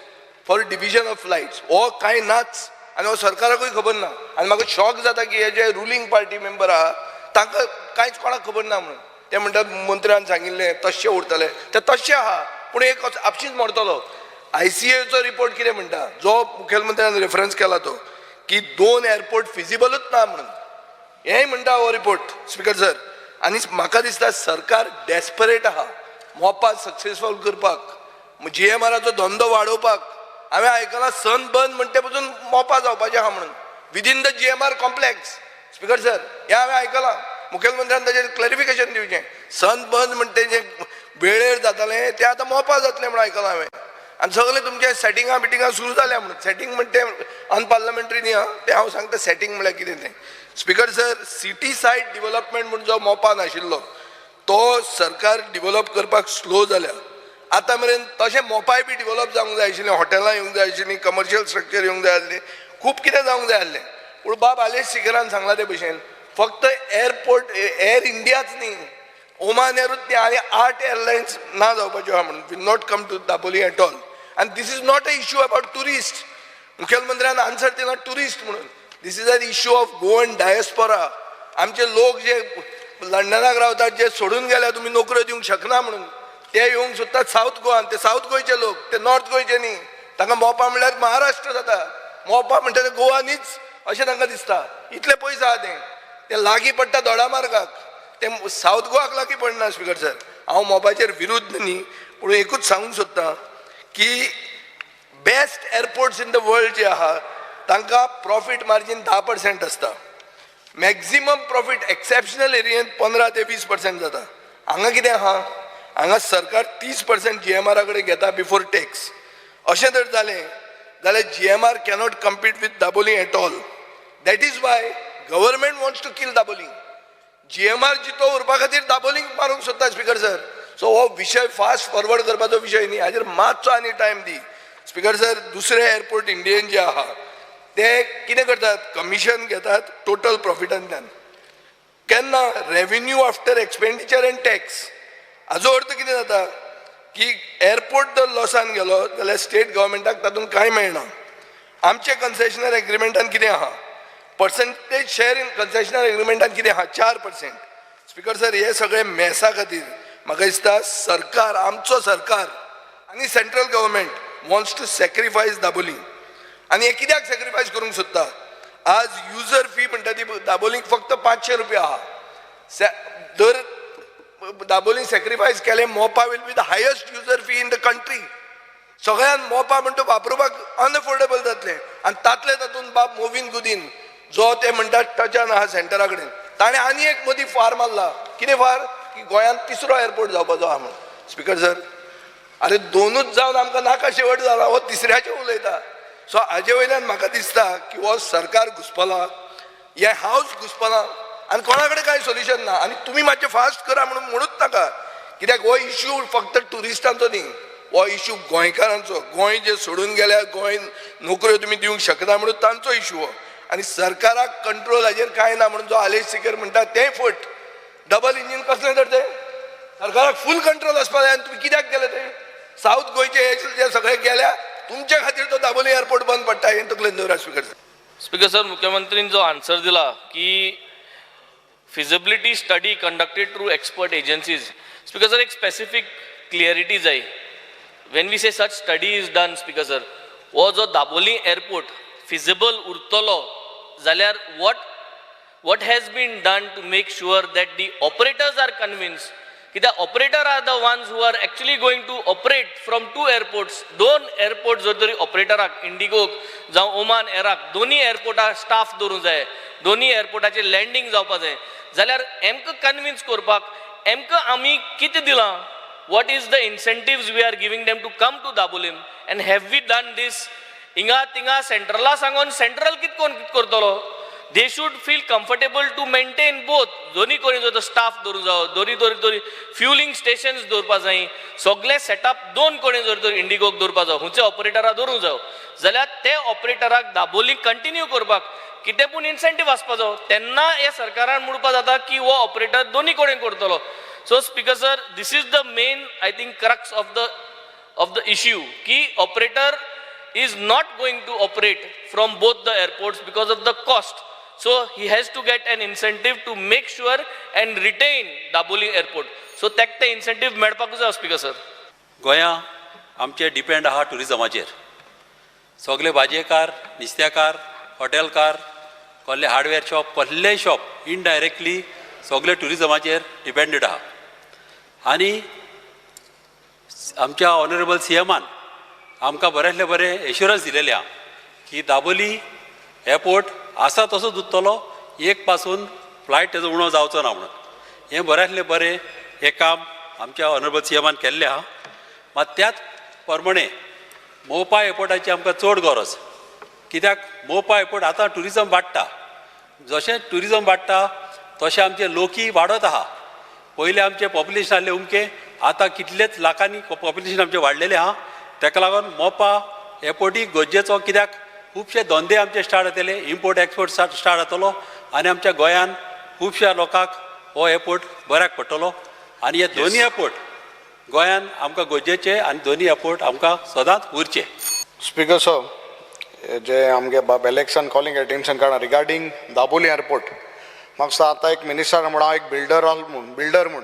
for division of flights. हो कांय नाच आनी हो सरकाराकूय खबर ना. आनी म्हाका शॉक जाता की हे जे रुलींग पार्टी मेंबर आहा तांकां कांयच कोणाक खबर ना म्हणून. ते म्हणटात मंत्र्यान सांगिल्लें तशें उरतलें, तें तशें आहा पूण एक आपशींच मरतलो. ICAOचो रिपोर्ट कितें म्हणटा, जो मुखेलमंत्र्यान रेफरन्स केला तो, की दोन एअरपोर्ट फिजिबलूच ना म्हणून, हेंय म्हणटा हो रिपोर्ट स्पीकर सर. आनी म्हाका दिसता सरकार डेस्परेट आहा मोपा सक्सेसफूल करपाक, जीएमआराचो धंदो वाडोवपाक. हांवें आयकलां सन बंद म्हणटे पसून मोपा जावपाचें आहा म्हणून within the GMR complex. Speaker sir, हें हांवें आयकलां, मुखेलमंत्र्यान ताजेर क्लॅरिफिकेशन दिवचें. सन बंद म्हणटे जें वेळेर जातालें तें आतां मोपा जातलें म्हणून आयकलां हांवें. आनी सगळें तुमचें सेटिंगां बिटिंगां सुरू जाल्या म्हणून. सेटींग म्हणटे अनपार्लमेंटरी न्ही आं, तें हांव सांगता सेटींग म्हळ्यार कितें तें. Speaker sir, city side development म्हूण जो मोपा नाशिल्लो तो सरकार डिवलप करपाक स्लो जाल्या. आतां मेरेन तशें मोपाय बी डिवलप जावंक जाय आशिल्लें, हॉटेलां येवंक जाय आशिल्लीं, कमर्शियल स्ट्रक्चर येवंक जाय आसलें, खूब कितें जावंक जाय आसलें. पूण बाब आलेश सिकेरान सांगलां ते भशेन फक्त एअरपोर्ट एअर इंडियाच न्ही, ओमान एरूच न्ही, आनी 8 एअरलायन्स ना जावपाच्यो आहा म्हणून, will not come to Dabolim at all. आनी this is not a issue about tourist. मुखेलमंत्र्यान answer दिला ट्युरिस्ट म्हणून. This is an issue of Goan diaspora. आमचे लोक जे लंडनाक रावतात, जे सोडून गेल्या तुमी नोकऱ्यो दिवंक शकना म्हणून, ते येवंक सोदतात सावथ गोवान. ते सावथ गोंयचे लोक, ते नॉर्थ गोंयचे न्ही. तांकां मोपा म्हणल्यार महाराष्ट्र जाता, मोपा म्हणटा ते गोवा न्हीच अशें तांकां दिसता. इतले पयस आहा तें, तें लागीं पडटा दोडामार्गाक, तें सावथ गोवाक लागीं पडना. स्पीकर सर, हांव मोपाचेर विरुद्ध न्ही, पूण एकूच सांगूंक सोदता की best airports in the world जे आहा तांकां प्रॉफीट मार्जीन 10% आसता. मॅक्झिमम प्रॉफीट एक्सेप्शनल एरियेंत 15 ते 20% जाता. हांगा कितें आहा, हांगा सरकार 30% जीएमआरा कडेन घेता बिफोर टॅक्स. अशें जर जालें जाल्यार GMR cannot compete with Dabolim at all. That is why government wants to kill Dabolim. GMR जितो उरपा खातीर दाबोलींग मारूंक सोदता स्पीकर सर. सो हो विशय फास्ट फॉरवर्ड करपाचो विशय न्ही, हाजेर मातसो आनी टायम दी स्पीकर सर. दुसरे एअरपोर्ट इंडियेन जे आहा ते कितें करतात, कमिशन घेतात टोटल प्रॉफिटांतल्यान. केन्ना revenue after expenditure and tax. हाजो अर्थ कितें जाता की एअरपोर्ट जर लॉसान गेलो जाल्यार स्टेट गव्हर्मेंटाक तातूंत कांय मेळना. आमचे कन्सेशनल एग्रीमेंटान कितें आहा, पर्संटेज शेअर इन कन्सेशनल एग्रीमेंटान कितें आहा, 4%. स्पीकर सर, हे सगळे मेसा खातीर म्हाका दिसता सरकार, आमचो सरकार आनी central government wants to sacrifice Dabolim. आनी हे कित्याक सॅक्रिफायस करूंक सोदता? आज युजर फी म्हणटा ती दाबोलीक फक्त 500 रुपया आहा. दर दाबोली सॅक्रिफायस केलें, Mopa will be the highest user fee in the country. सगळ्यान मोपा म्हणटा वापरुपाक अनअफोर्डेबल जातलें. आनी तातले तातूंत बाब मोविन गुदीन जो ते म्हणटात टचान आहा सेंटरा कडेन, ताणें आनी एक मदीं फार मारला. कितें फार? की गोंयांत तिसरो एअरपोर्ट जावपाचो आहा म्हणून. स्पिकर सर, अरे दोनूच जावन आमकां नाका शेवट जाला, हो तिसऱ्याचेर उलयता. सो हाजे वयल्यान म्हाका दिसता की हो सरकार घुसपला, हें हावस घुसपला आनी कोणा कडेन कांय सोल्युशन ना. आनी तुमी मातशें फास्ट करा म्हणून म्हणूच नाका, कित्याक हो इश्यू फक्त ट्युरिस्टांचो न्ही, हो इश्यू गोंयकारांचो. गोंय जे सोडून गेल्या, गोंय नोकऱ्यो तुमी दिवंक शकना म्हणून तांचो इश्यू हो. आनी सरकाराक कंट्रोल हाजेर कांय ना म्हणून जो आलेश सिकर म्हणटा तें फट. डबल इंजीन कसलें तर तें? सरकाराक फूल कंट्रोल आसपा जाय. आनी तुमी कित्याक गेले ते सावथ गोंयचे हे जे सगळे गेल्या तुमच्या खातीर तो दाबोली एअरपोर्ट बंद पडटा हें तकलेन दवरा. Speaker sir. स्पिकर सर, मुख्यमंत्रीन जो आन्सर दिला की feasibility study conducted through expert agencies. Speaker sir, एक स्पेसिफीक क्लियरिटी जाय. When we say such study is done, speaker sir, हो जो दाबोली एअरपोर्ट फिजिबल उरतलो जाल्यार what has been done to make sure that the operators are convinced? कित्याक operator are the ones who are actually going to operate from two airports. दोन airport जर तरी ऑपरेटराक, इंडिगोक जावं Oman एराक, दोनी एअरपोर्टार स्टाफ दवरूंक जाय, दोनी एअरपोर्टाचेर लँडींग जावपा जाय, जाल्यार एमकां कन्विन्स करपाक एमकां आमी कितें दिलां? What is the incentives we are giving them to come to Dabolim, and have we done this? हिंगा थिंगा सेंट्रला सांगून सेंट्रल कितें कोण कितें करतलो? They should feel comfortable to maintain both. दोनी कडेन जर स्टाफ दवरूंक जावो, दोनी दोरी दोरी फ्युलिंग स्टेशन्स दवरपा जाय, सगळे सेटअप दोन कडेन जर तर इंडिगोक दवरपा जावो, खंयच्या ऑपरेटराक दवरूंक जावो, जाल्यार ते ऑपरेटराक दाबोली कंटिन्यू करपाक कितें पूण इन्सेंटीव आसपा जावो. तेन्ना हे सरकारान म्हणपा जाता की हो ऑपरेटर दोनी कडेन करतलो. So speaker sir, this is the main, I think, crux of the issue की operator is not going to operate from both the airports because of the cost. So he has to get an incentive to make sure and retain Dabolim airport. So ताका ते incentive मेळपाकूच जाय, speaker sir. गोंया आमचें depend आहा ट्युरिजमाचेर. सगळे भाजयेकार, नुस्त्याकार, हॉटेलकार, कसले hardware shop, कसलेय shop indirectly सगळे ट्युरिजमाचेर डिपेंडेड आहा. आनी आमच्या ऑनरेबल सी एमान आमकां बऱ्यांतलें बरें एश्युरन्स दिलेलें आहा की दाबोली एअरपोर्ट आसा तसोच उरतलो, एक पासून फ्लायट तेजो उणो जावचो ना म्हणून. हें बऱ्यांतलें बरें हें काम आमच्या ऑनरेबल सी एमान केल्लें आहा. मात त्याच प्रमाणे मोपा एअरपोर्टाची आमकां चड गरज, कित्याक मोपा एअरपोर्ट आतां ट्युरिजम वाडटा. जशें ट्युरिजम वाडटा तशें आमचे लोकय वाडत आहा. पयलीं आमचें पॉप्युलेशन आहलें उमकें, आतां कितलेच लाखांनी पॉप्युलेशन आमचें वाडलेलें आहा. ताका लागून मोपा एअरपोर्टूय गरजेचो, कित्याक खुबशे धंदे आमचे स्टार्ट जातले, इम्पोर्ट एक्सपोर्ट स्टार्ट जातलो आनी आमच्या गोंयान खुबश्या लोकांक हो एअरपोर्ट बऱ्याक पडटलो. आनी हे दोनी एअरपोर्ट गोंयान आमकां गरजेचे आनी दोनी एअरपोर्ट आमकां सदांच उरचे. स्पीकर सर, जे आमगे बाब एलेक्सान कॉलिंग एटेन्शन काडा रिगार्डींग दाबोली एअरपोर्ट, म्हाका दिसता आतां एक मिनिस्टर म्हूण, हांव एक बिल्डर म्हूण, बिल्डर म्हूण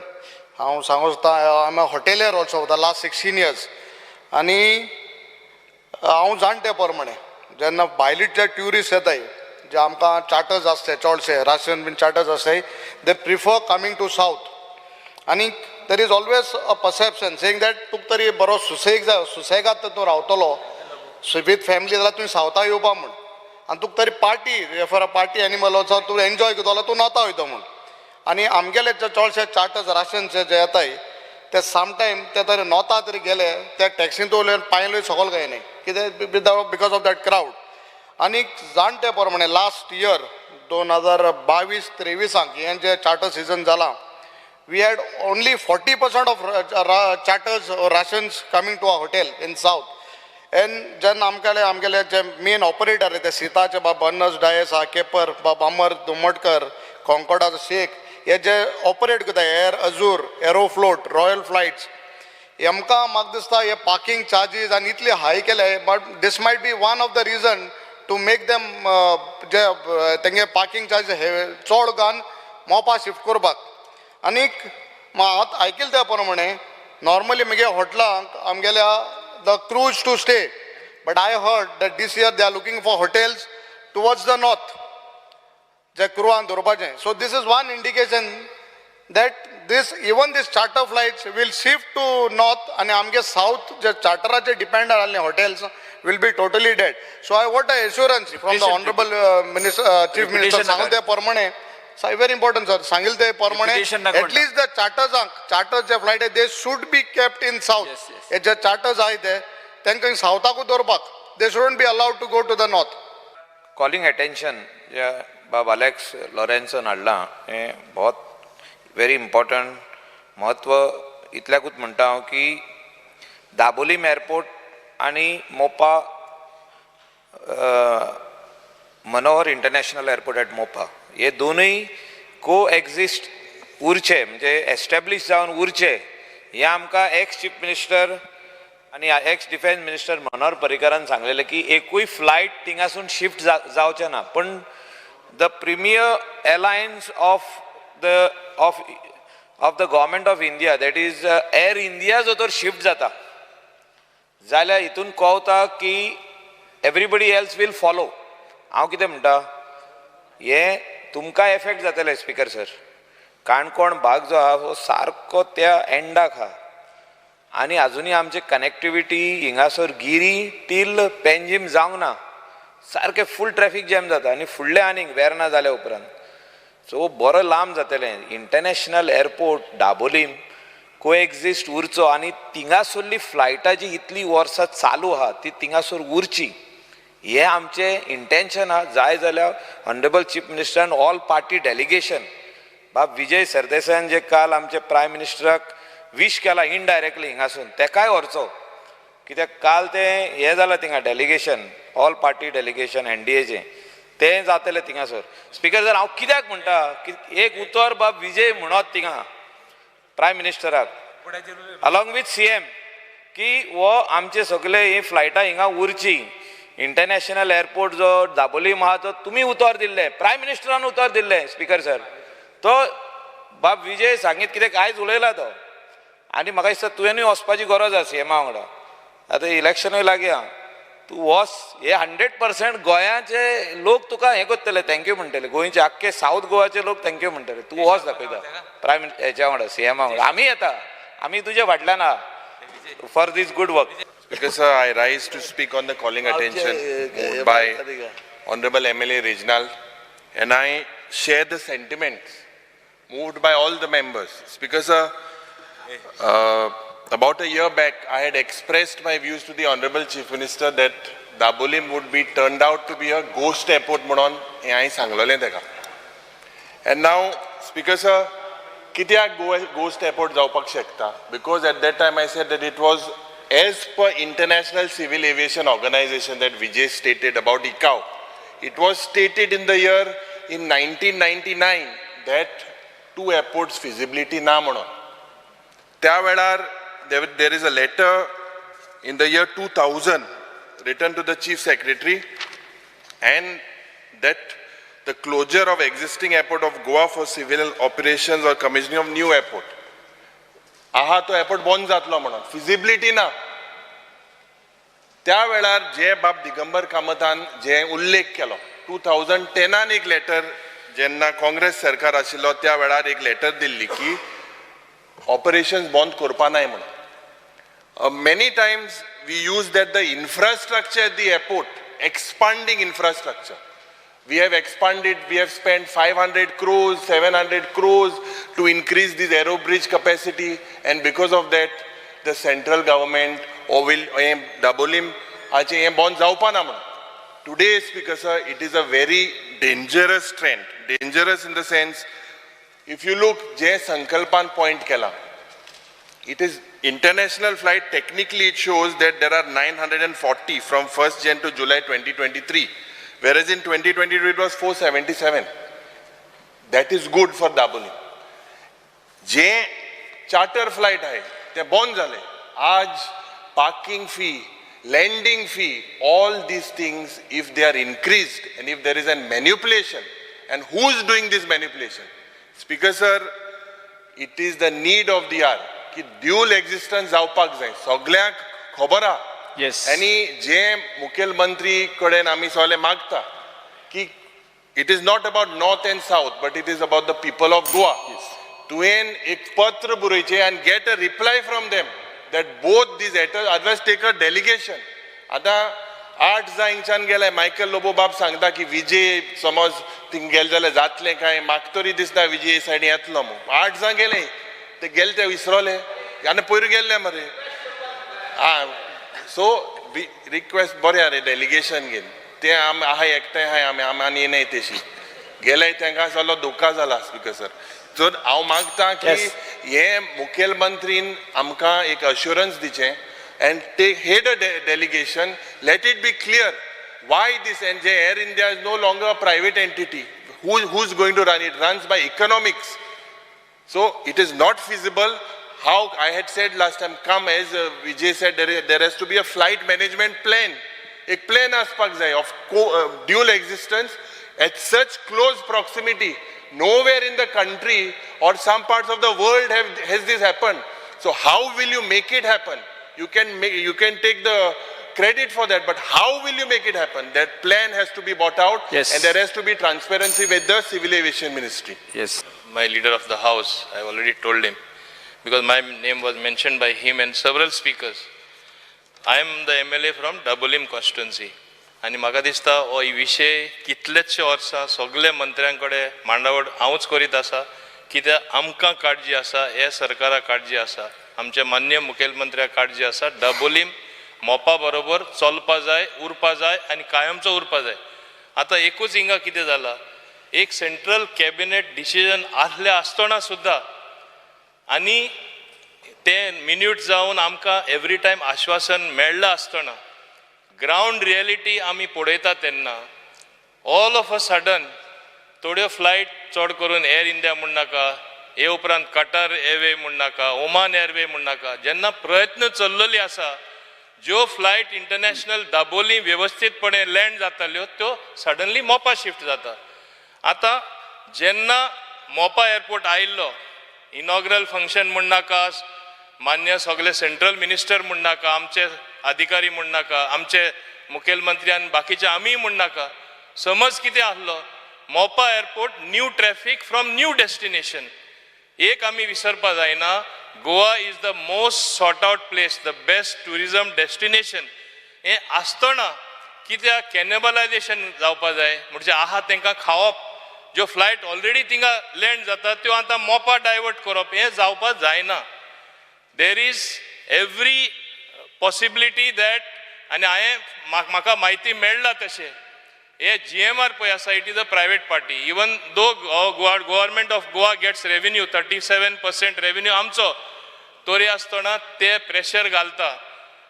हांव सांगूंक सोदता, I am a hotelier also for the last 16 years. आनी हांव जाण ते प्रमाणे जेन्ना भायले जे ट्युरिस्ट येताय, जे आमकां चार्टर्स आसताय, चडशे राशन बीन चार्टर्स आसताय, they prefer coming to south. आनी there is always a perception saying that तुका तरी बरो सुसेग जाय, सुसेगाद तर तूं रावतलो विथ फॅमिली जाल्यार तुवें सावथा येवपा म्हूण. आनी तुका तरी party for a party animal वचोन तूं एन्जॉय करतलो जाल्यार तूं नॉर्था वयता म्हूण. आनी आमगेले जे चडशे चार्टर्स राशनचे जे येताय ते समटायम ते तरी नॉर्था तरी गेले, ते टॅक्सीन उरले, पांयलूय सकयल काय न्ही, कितें, because of that crowd. आनी जाण ते प्रमाणे लास्ट इयर 2022-23 हें जें चार्टर सिजन जालां, we had only 40% of charters or Russians coming to our hotel in South. And जेन्ना आमगेले आमगेले जे मेन ऑपरेटर ते सिताचे बाब अर्नस्ट डायस आहा, केपर बाब अमर दुमटकर, कॉन्कॉर्डाचो शेख, हे जे ऑपरेट करता air Azur, Aeroflot, royal flights, हेमकां म्हाका दिसता हे पार्किंग चार्जीस आनी इतले हाय केले, but this might be one of the reason to make them जे तेंगे पार्किंग चार्जीस हे चड घालून मोपा शिफ्ट करपाक. आनीक हांव आयकिल्लें त्या प्रमाणे नॉर्मली म्हगे हॉटेलांक आमगेल्या the crews to stay, but I heard that this year they are looking for hotels towards the north. जे क्रुवान दवरपाचें. So this is one indication that this even this charter flights will shift to north आनी आमगे south जे चार्टराचे depend आसले hotels will be totally dead. So I want a assurance from the honourable minister, chief minister सांगले ते प्रमाणे, very important sir, सांगितले ते प्रमाणे at least the चार्टर्सांक, चार्टर्स जे flight they should be kept in south. हे जे चार्टर्स आहाय ते तांकां सावथाकूच दवरपाक, they shouldn't be allowed to go to the north. Calling attention जे बाब अलेक्स लॉरेन्सन हाडलां हें बहुत व्हेरी इम्पॉर्टंट म्हत्व. इतल्याकूच म्हणटा हांव की दाबोलीम एअरपोर्ट आनी Mopa Manohar international airport at Mopa हे दोनूय को एक्झिस्ट उरचे, म्हणजे एस्टॅब्लीश जावन उरचे हें आमकां एक्स चीफ मिनिस्टर आनी एक्स डिफेन्स मिनिस्टर मनोहर पर्रीकारान सांगलेलें की एकूय फ्लायट थिंगासून शिफ्ट जावचें ना. पूण the premier airlines of the government of India, that is Air India, जो तर शिफ्ट जाता जाल्यार हितून कळता की एवरीबडी एल्स will follow. हांव कितें म्हणटा, हें तुमकां एफेक्ट जातलें स्पिकर सर. काणकोण भाग जो आहा हो सारको त्या एंडाक आहा आनी आजुनूय आमची कनेक्टिविटी हिंगासर गिरी टील पेंजीम जावंक ना, सारकें फूल ट्रॅफीक जॅम जाता आनी फुडलें आनीक वेर्ना जाल्या उपरांत सो बरो लांब जातलें. इंटरनॅशनल एअरपोर्ट दाबोलीम को एक्झिस्ट उरचो आनी थिंगासरली फ्लायटां जी इतलीं वर्सां चालू आहा ती थिंगासर उरची हें आमचें इंटेन्शन आहा. जाय जाल्यार ऑनरेबल चीफ मिनिस्टरान ऑल पार्टी डेलिगेशन बाब विजय सरदेसायान जे काल आमचे प्रायम मिनिस्टराक वीश केला इनडायरेक्टली हिंगासून तेकाय व्हरचो, कित्याक काल तें हें जालां थिंगा डेलिगेशन ऑल पार्टी डेलिगेशन एनडीएचें तें जातलें थिंगासर. स्पिकर सर, हांव कित्याक म्हणटा की एक उतर बाब विजय म्हणत थिंगा प्रायम मिनिस्टराक अलॉंग विथ सीएम की हो आमचे सगळे ही फ्लायटां हिंगा उरची. इंटरनॅशनल एअरपोर्ट जो दाबोलीम आहा तो तुमी उतर दिल्लें, प्रायम मिनिस्टरान उतर दिल्लें स्पिकर सर. तो बाब विजय सांगीत कित्याक आयज उलयला तो आनी म्हाका दिसता तुवेंनूय वचपाची गरज आसा सीएमा वांगडा. आतां इलेक्शनूय लागीं आहा, तूं वच, हे 100% गोंयाचे लोक तुका हें करतले, thank you म्हणटले. गोंयचे आख्खे सावथ गोवाचे लोक thank you म्हणटले. तूं वच दाखयता प्रायम हेच्या वांगडा, सीएमा वांगडा. आमी येता, आमी तुजे फाटल्यान आहा for this good work. Speaker sir, I rise to speak on the calling attention moved by Honorable MLA Reginald, and I share the sentiments moved by all the members. Speaker sir, about a year back, I had expressed my views to the Honorable Chief Minister that Dabolim would be turned out to be a ghost airport म्हणून हें हांवें सांगलेलें ताका. And now, Speaker sir, कित्याक ghost airport जावपाक शकता? Because at that time I said that it was as per International Civil Aviation Organization that Vijay stated about ICAO. It was stated in the year in 1999 that two airports feasibility ना म्हणून. त्या वेळार there is a letter in the year 2000 written to the Chief Secretary, and that the closure of existing airport of Goa for civil operations or commissioning of new airport. आहा तो airport बंद जातलो म्हणून feasibility ना. त्या वेळार जे बाब दिगंबर कामतान जे उल्लेख केलो 2010 एक लेटर, जेन्ना काँग्रेस सरकार आशिल्लो त्या वेळार एक लेटर दिल्ली की ऑपरेशन्स बंद करपा नाय म्हणून. Many times we use that the infrastructure at the airport, expanding infrastructure. We have expanded, we have spent 500 crores, 700 crores to increase this aero bridge capacity, and because of that, the central government or will Dabolim हाचें हें बंद जावपा ना म्हणून. Today, Speaker sir, it is a very dangerous trend. Dangerous in the sense, if you look, J संकल्पान point केला, it is international flight, technically it shows that there are 940 from 1st Jan to July 2023, whereas in 2022 it was 477. That is good for Dabolim. J charter flight आहे ते बंद झाले. आज parking fee, landing fee, all these things, if they are increased and if there is a manipulation, and who is doing this manipulation? Speaker sir, it is the need of the hour की dual existence जावपाक जाय. सगळ्यांक खबर आहा. Yes. आनी जे मुखेलमंत्री कडेन आमी सगळे मागता की It is not about north and south, but it is about the people of Goa. तुवें एक पत्र बरोवचें and get a reply from them that both these, otherwise take a delegation. आतां 8 जाण हिंगच्यान गेले. मायकल लोबो बाब सांगता की विजय समज थिंग गेले जाल्यार जातलें काय, म्हाका तरी दिसना विजय सायडीन येतलो म्हूण. 8 जाण गेले, ते गेले ते विसरोले आनी पयर गेल्ले मरे. आं, सो रिक्वेस्ट बरें आरे, डेलिगेशन घेवन ते आमी आहाय, एकठांय आहाय आमी, आमी आनी येनाय तेशी गेले, तांकां जालो धोका जाला. स्पिकर सर, जर हांव मागता की हे मुखेलमंत्रीन आमकां एक assurance दिचें and take head a delegation, let it be clear why this. And J Air India is no longer a private entity. Who is going to run it? Runs by economics. So it is not feasible. How I had said last time, come as Vijay said, there has to be a flight management plan. एक plan आसपाक जाय of dual existence at such close proximity. Nowhere in the country or some parts of the world has this happened. So how will you make it happen? You can take the credit for that, but how will you make it happen? That plan has to be brought out. Yes. And there has to be transparency with the Civil Aviation Ministry. Yes. My leader of the house, I already told him, because my name was mentioned by him and several speakers. I am the MLA from Dabolim constituency. आनी म्हाका दिसता हो विशय कितलेचशे वर्सां सगळे मंत्र्यां कडेन मांडावळ हांवूच करीत आसा, कित्याक आमकां काळजी आसा, हे सरकाराक काळजी आसा, आमच्या मान्य मुखेलमंत्र्याक काळजी आसा. डबोलीम मोपा बरोबर चलपा जाय, उरपा जाय आनी कायमचो उरपा जाय. आतां एकूच हिंगा कितें जाला, एक सेंट्रल कॅबिनेट डिसिजन आसलें आसतना सुद्दां आनी तें मिन्यूट जावन आमकां एवरी टायम आश्वासन मेळ्ळां आसतना ग्रावंड रियलिटी आमी पळयता तेन्ना ऑल ऑफ अ सडन थोड्यो फ्लायट चड करून एअर इंडिया म्हूण नाका, हे उपरांत कटर एअरवे म्हूण नाका, ओमान एअरवे म्हूण नाका, जेन्ना प्रयत्न चल्लेले आसा ज्यो फ्लायट इंटरनॅशनल दाबोली वेवस्थीतपणे लँड जाताल्यो त्यो सडनली मोपा शिफ्ट जाता. आतां जेन्ना मोपा एअरपोर्ट आयिल्लो इनॉग्रल फंक्शन म्हूण नाका, मान्य सगळे सेंट्रल मिनिस्टर म्हूण नाका, आमचे अधिकारी म्हूण नाका, आमचे मुखेलमंत्री आनी बाकीचे आमीय म्हूण नाका, समज कितें आहलो Mopa airport new traffic from new destination. एक आमी विसरपा जायना, Goa is the most sought out place, the best tourism destination. हें आसतना कित्याक कॅनेबलायजेशन जावपा जाय, म्हणजे आहा तांकां खावप, ज्यो फ्लायट ऑलरेडी थिंगा लँड जाता त्यो आतां मोपा डायवर्ट करप, हें जावपा जायना. There is every possibility that, आनी हांवें म्हाका म्हायती मेळ्ळा तशें हे जीएमआर पळय आसा, it is a private party. Even though government of Goa gets revenue, 37% revenue आमचो, तरी आसतना ते प्रेशर घालता.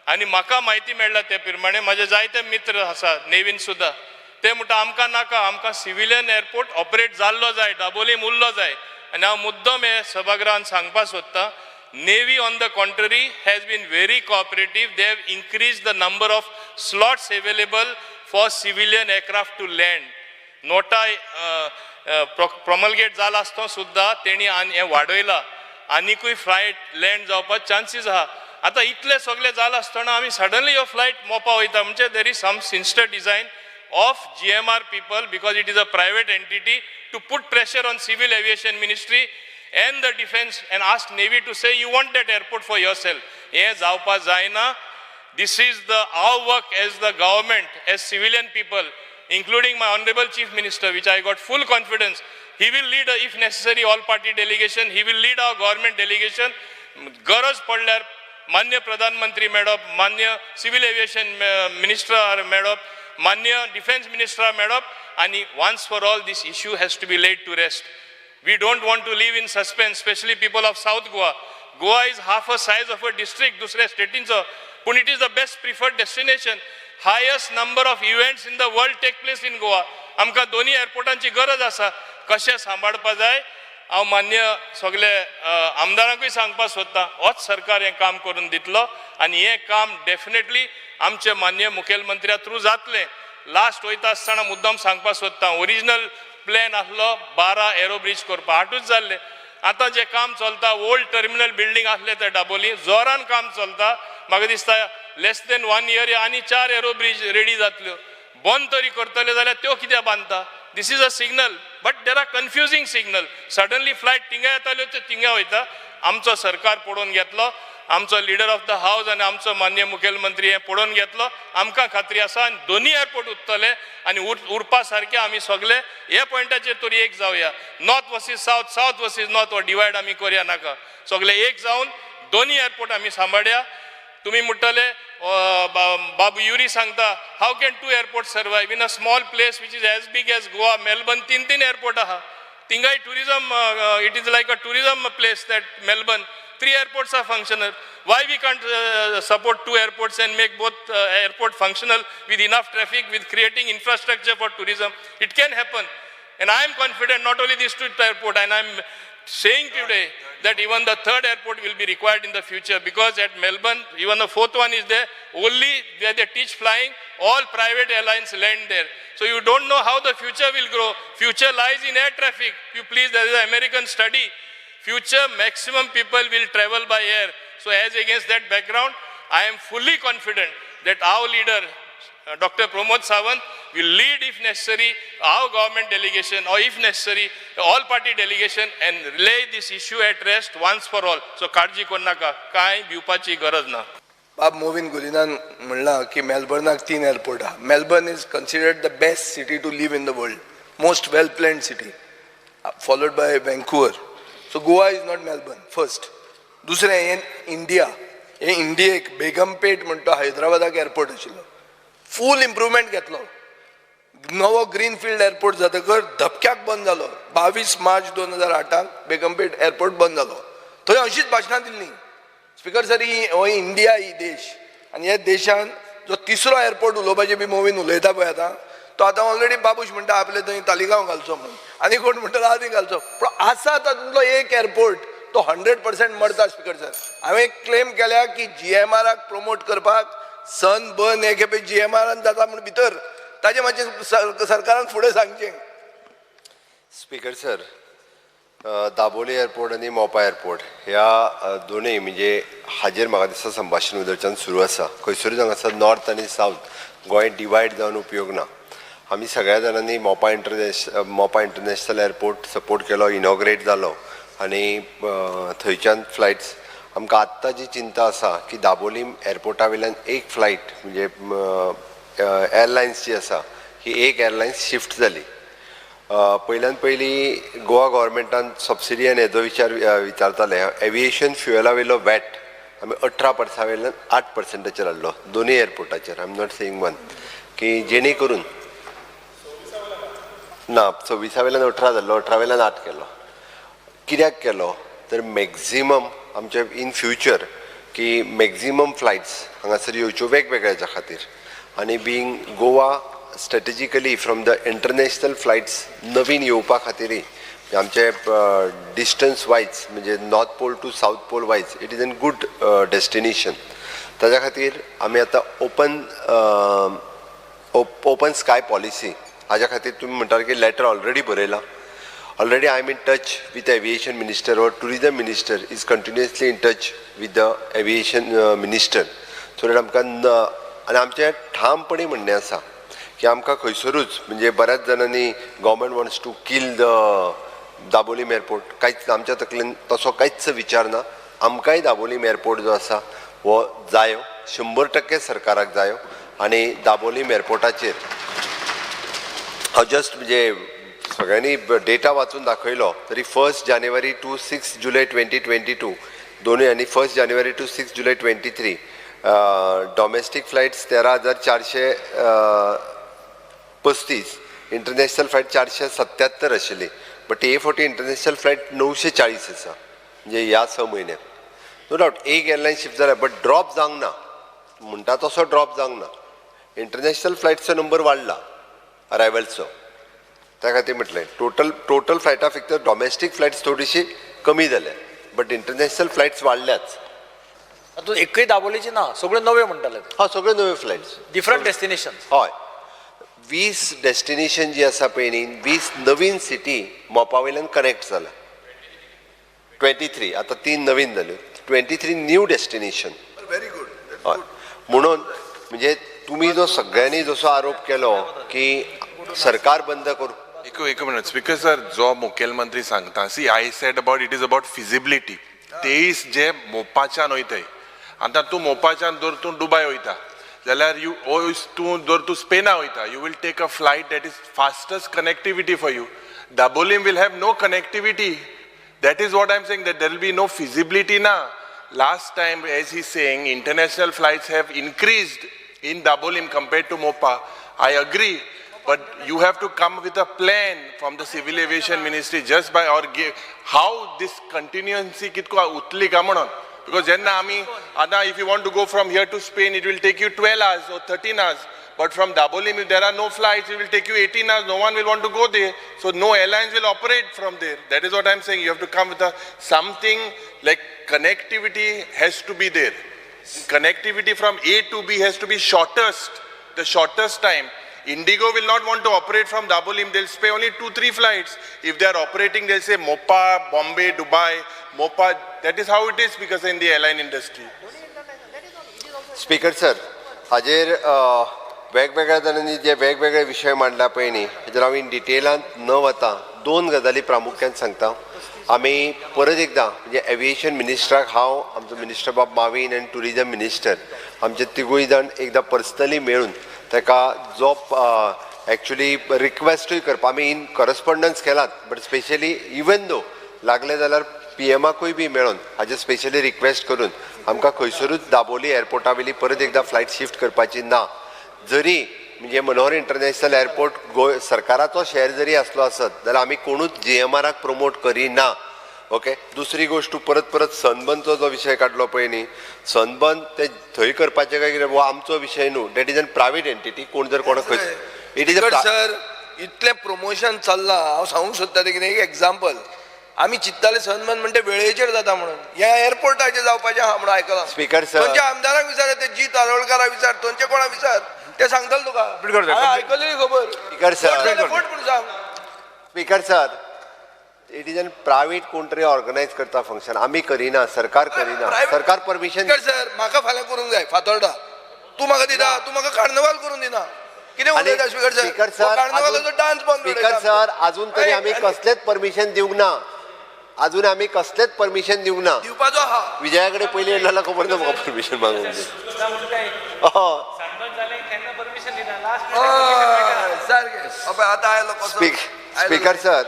आनी म्हाका म्हायती मेळ्ळा ते प्रमाणे म्हाजे जायते मित्र आसा नेवीन सुद्दां, ते म्हणटा आमकां नाका, आमकां सिविलियन एअरपोर्ट ऑपरेट जाल्लो जाय, दाबोलीम उरलो जाय. आनी हांव मुद्दम हे सभागृहान सांगपाक सोदतां, Navy on the contrary has been very cooperative. They have increase the number of slots available for civilian aircraft to land. NOTA promulgate जाला आसतना सुद्दां तेणी आनी हें वाडयलां, आनिकूय फ्लायट लँड जावपाक चान्सीस आहा. आतां इतलें सगळें जालां आसतना आमी सडनली ह्यो फ्लायट मोपा वयता, म्हणजे there is some sinister design of GMR people, because it is a private entity, to put pressure on civil aviation ministry and the defence and ask navy to say you want that airport for yourself. हें जावपा जायना. This is the our work as the government, as civilian people, including my honorable chief minister, which I got full confidence. He will lead, if necessary, all party delegation. He will lead our government delegation. गरज पडल्यार मान्य प्रधानमंत्री मेळप, मान्य civil aviation minister मेळप, मान्य defence minister मेळप, आनी once for all this issue has to be laid to rest. We don't want to live in suspense, specially people of South Goa. Goa is half a size of a district दुसऱ्या स्टेटींचो, पूण it is the best preferred destination. Highest number of events in the world take place in Goa. आमकां दोनी एअरपोर्टांची गरज आसा. कशें सांबाळपा जाय हांव मान्य सगळे आमदारांकूय सांगपाक सोदतां, होच सरकार हें काम करून दितलो आनी हें काम डेफिनेटली आमचे मान्य मुखेलमंत्र्या थ्रू जातलें. लास्ट वयता आसतना मुद्दम सांगपाक सोदतां, ओरिजिनल प्लॅन आसलो 12 एरो ब्रीज करपाक, 8ूच जाल्ले. आतां जें काम चलता, ओल्ड टर्मिनल बिल्डींग आसलें ते दाबोली जोरान काम चलता. म्हाका दिसता लेस देन 1 इयर आनी 4 एरो ब्रीज रेडी जातल्यो. बंद तरी करतले जाल्यार त्यो कित्याक बांदता? This is a signal, but there are confusing signal. Suddenly flight थिंगा येताल्यो त्यो थिंगा वयता. आमचो सरकार पळोवन घेतलो, आमचो लिडर ऑफ the house आनी आमचो मान्य मुखेलमंत्री हें पळोवन घेतलो. आमकां खात्री आसा आनी दोनी एअरपोर्ट उरतले आनी उरपा सारके आमी सगळे हे पॉयंटाचेर तरी एक जावया. North versus south, south versus north हो डिवायड आमी करया नाका. सगळे एक जावन दोनी एअरपोर्ट आमी सांबाळया. तुमी म्हणटले बाबू युरी सांगता, how can two airport survive in a small place which is as big as Goa? Melbourne तीन तीन एअरपोर्ट आहा, थिंगाय tourism, it is like a tourism place that Melbourne. 3 airports are functional. Why we can't support 2 airports and make both airport functional with enough traffic, with creating infrastructure for tourism? It can happen. And I am confident not only these 2 airport, and I am saying today that even the 3rd airport will be required in the future, because at Melbourne, even the 4th one is there, only where they teach flying, all private airlines land there. So you don't know how the future will grow. Future lies in air traffic. You please, there is an American study. Future maximum people will travel by air. So as against that background, I am fully confident that our leader, Dr. Pramod Sawant, will lead if necessary our government delegation, or if necessary all party delegation, and lay this issue at rest once for all. So काळजी करनाका, काय भिवपाची गरज ना. बाब मोविन गुलिनान म्हणलां की मेलबर्नाक 3 airport आहा. Melbourne is considered the best city to live in the world, most well planned city, followed by Vancouver. So Goa is not Melbourne first. दुसरें हें इंडिया, हें इंडियेक बेगमपेट म्हणटा हैदराबादाक एअरपोर्ट आशिल्लो, फूल इम्प्रुवमेंट घेतलो. नवो ग्रीनफिल्ड एअरपोर्ट जातकर धपक्याक बंद जालो. 22 मार्च 2008 बेगमपेट एअरपोर्ट बंद जालो. थंय अशीच भाशणां दिल्लीं. स्पिकर सर, ही हो इंडिया ही देश, आनी ह्या देशान जो 3रो एअरपोर्ट उलोवपाचें बी मोवीन उलयता पळय आतां, तो आतां ऑलरेडी बाबूश म्हणटा आपले थंय तालिगांव घालचो म्हणून, आनी कोण म्हणटा आदी घालचो. पूण आसा तातूंतलो एक एअरपोर्ट तो 100% मरता. स्पिकर सर, हांवें क्लेम केल्या की GMRाक प्रमोट करपाक सन बर्न हे खेपे GMRान जाता म्हूण भितर, ताजें मातशें सरकारान फुडें सांगचें. स्पिकर सर, दाबोली एअरपोर्ट आनी मोपा एअरपोर्ट ह्या दोनूय म्हणजे हाजेर म्हाका दिसता संभाशण उदरच्यान सुरू आसा. खंयसरूच हांगासर नॉर्थ आनी सावथ गोंय डिवायड जावन उपयोग ना. आमी सगळ्या जाणांनी मोपा इंटरनॅशनल एअरपोर्ट सपोर्ट केलो, इनॉग्रेट जालो आनी थंयच्यान फ्लायट्स. आमकां आत्तां जी चिंता आसा की दाबोलीम एअरपोर्टा वयल्यान एक फ्लायट म्हणजे एअरलायन्स जी आसा ही एक एअरलायन्स शिफ्ट जाली. पयल्यान पयलीं गोवा गव्हर्मेंटान सबसिडी आनी हेजो विचार विचारताले. एविएशन फ्युएला वयलो वॅट आमी 18% वयल्यान 8%चेर हाडलो दोनूय एअरपोर्टाचेर. I am not saying one, की जेणे करून ना 26 वयल्यान 18 जाल्लो, 18 वयल्यान 8 केलो. कित्याक केलो तर मॅक्झिमम आमचे इन फ्युचर की मॅक्झिमम फ्लायट्स हांगासर येवच्यो वेगवेगळ्या खातीर, आनी being Goa strategically from the international flights नवीन येवपा खातीरय आमचे डिस्टन्स वायज म्हणजे north pole to south pole wise it is an good destination. ताज्या खातीर आमी आतां ओपन स्काय पॉलिसी हाज्या खातीर तुमी म्हणटाले की लॅटर ऑलरेडी बरयलां. Already I am in touch with aviation minister or tourism minister is continuously in touch with the aviation minister. So that आमकां आनी आमचें ठामपणी म्हणणें आसा की आमकां खंयसरूच म्हणजे बऱ्याच जाणांनी government wants to kill the Dabolim airport, कांयच आमच्या तकलेन तसो कांयच विचार ना. आमकांय दाबोलीम एअरपोर्ट जो आसा हो जायो, 100% सरकाराक जायो. आनी दाबोलीम एअरपोर्टाचेर हांव जस्ट म्हणजे सगळ्यांनी डेटा वाचून दाखयलो तरी 1 जानेवारी टू 6 जुलय 2022 दोनूय आनी 1 जानेवारी टू 6 जुलय 23 डॉमेस्टीक फ्लायट्स 13,435, इंटरनॅशनल फ्लायट 477 आशिल्ली, बट हे फावटी इंटरनॅशनल फ्लायट 940 आसा म्हणजे ह्या 6 म्हयन्याक. नो डावट एक एअरलायन शिफ्ट जाल्या, बट ड्रॉप जावंक ना, म्हणटा तसो ड्रॉप जावंक ना. इंटरनॅशनल फ्लायट्सचो नंबर वाडला अरायवल्सचो, त्या खातीर म्हटलें टोटल फ्लायटां फक्त डॉमेस्टीक फ्लायट्स थोडीशी कमी जाल्या, बट इंटरनॅशनल फ्लायट्स वाडल्याच. तातूंत एकय दाबोलीची ना, सगळ्यो नव्यो म्हणटाले. हय, सगळ्यो नव्यो फ्लायट्स, डिफरंट डेस्टिनेशन. हय, 20 डेस्टिनेशन जी आसा पळय न्ही, 20 नवीन सिटी मोपा वयल्यान कनेक्ट जाला. 23 आतां 3 नवीन जाल्यो, 23 न्यू डेस्टिनेशन. Very good. हय, म्हणून म्हणजे तुमी जो सगळ्यांनी जसो आरोप केलो की सरकार बंद करूं, एक मिनट स्पीकर सर, जो मुखेलमंत्री सांगता, see I said about it is about feasibility. 23 जे मोपाच्यान वयताय, आतां तूं मोपाच्यान जर तूं दुबाय वयता जाल्यार you तूं जर तूं स्पेना वयता, you will take a flight that is fastest connectivity for you. Dabolim will have no connectivity. That is what I am saying, that there will be no feasibility ना. Last time, as he saying, international flights have increased in Dabolim compared to Mopa. I agree, but you have to come with a plan from the Civil Aviation Ministry just by or give how this contingency kitko utli ka म्हणून. Because जेन्ना आमी आतां if you want to go from here to Spain, it will take you 12 hours or 13 hours. But from Dabolim, if there are no flights, it will take you 18 hours. No one will want to go there. So no airlines will operate from there. That is what I'm saying. You have to come with a something like connectivity has to be there. Connectivity from A to B has to be shortest, the shortest time. Indigo will not want to operate from Dabolim. They'll spare only 2-3 flights. If they are operating, they'll say Mopa, Bombay, Dubai, Mopa. That is how it is because in the airline industry. Speaker sir, हाजेर वेगवेगळ्या जाणांनी जे वेगवेगळे विशय मांडला पळय न्ही, हेजेर हांव इन डिटेलांत न वता दोन गजाली प्रामुख्यान सांगता. आमी परत एकदां म्हणजे एविएशन मिनिस्टराक हांव, आमचो मिनिस्टर बाब मावीन आनी ट्युरिजम मिनिस्टर आमचे तिगूय जाण एकदां पर्सनली मेळून ताका जो एक्चुली रिक्वेस्टूय करपा, आमी इन करस्पोंडन्स केलात, बट स्पेशली इवन दो लागले जाल्यार पीएमाकूय बी मेळून हाजे स्पेशली रिक्वेस्ट करून आमकां खंयसरूच दाबोली एअरपोर्टा वयली परत एकदां फ्लायट शिफ्ट करपाची ना. जरी म्हणजे मनोहर इंटरनॅशनल एअरपोर्ट गोंय सरकाराचो शेअर जरी आसलो आसत जाल्यार आमी कोणूच जीएमआराक प्रमोट करिना. ओके, दुसरी गोश्ट परत परत सनबर्नचो जो विशय काडलो पळय न्ही, सनबर्न ते थंय करपाचें काय कितें हो आमचो विशय न्हू. That is an private entity. कोण जर कोणाक खंय it is sir इतलें प्रमोशन चल्लां, हांव सांगूंक सोदता तें कितें एक एग्जाम्पल. आमी चिंतताले सनबर्न म्हणटे वेळेचेर जाता म्हणून, ह्या एअरपोर्टाचेर जावपाचें आहा म्हणून आयकलां. स्पीकर सर, थंयच्या आमदारांक विचार, ते जी तारोळकाराक विचार, थंयचे कोणाक विचार, ते सांगतले तुका. आयकलेली खबर. स्पीकर सर, फट म्हणून सांग. Speaker sir, it is an private कोण तरी ऑर्गनायज करता फंक्शन, आमी करिना, सरकार करिना. सरकार परमिशन. सर म्हाका फाल्यां करूंक जाय फातोर्डा, तूं म्हाका दिता, तूं म्हाका कार्नवाल करून दिना. कितें उलयता स्पीकर सर? स्पीकर सर, कार्नवालाचो डान्स बंद. स्पीकर सर, अजून तरी आमी कसलेच परमिशन दिवंक ना. अजून आमी कसलेच परमिशन दिवंक ना. दिवपाचो आहा. विजया कडेन पयलीं येयलो खबर ना म्हाका परमिशन मागूंक. स्पीकर सर,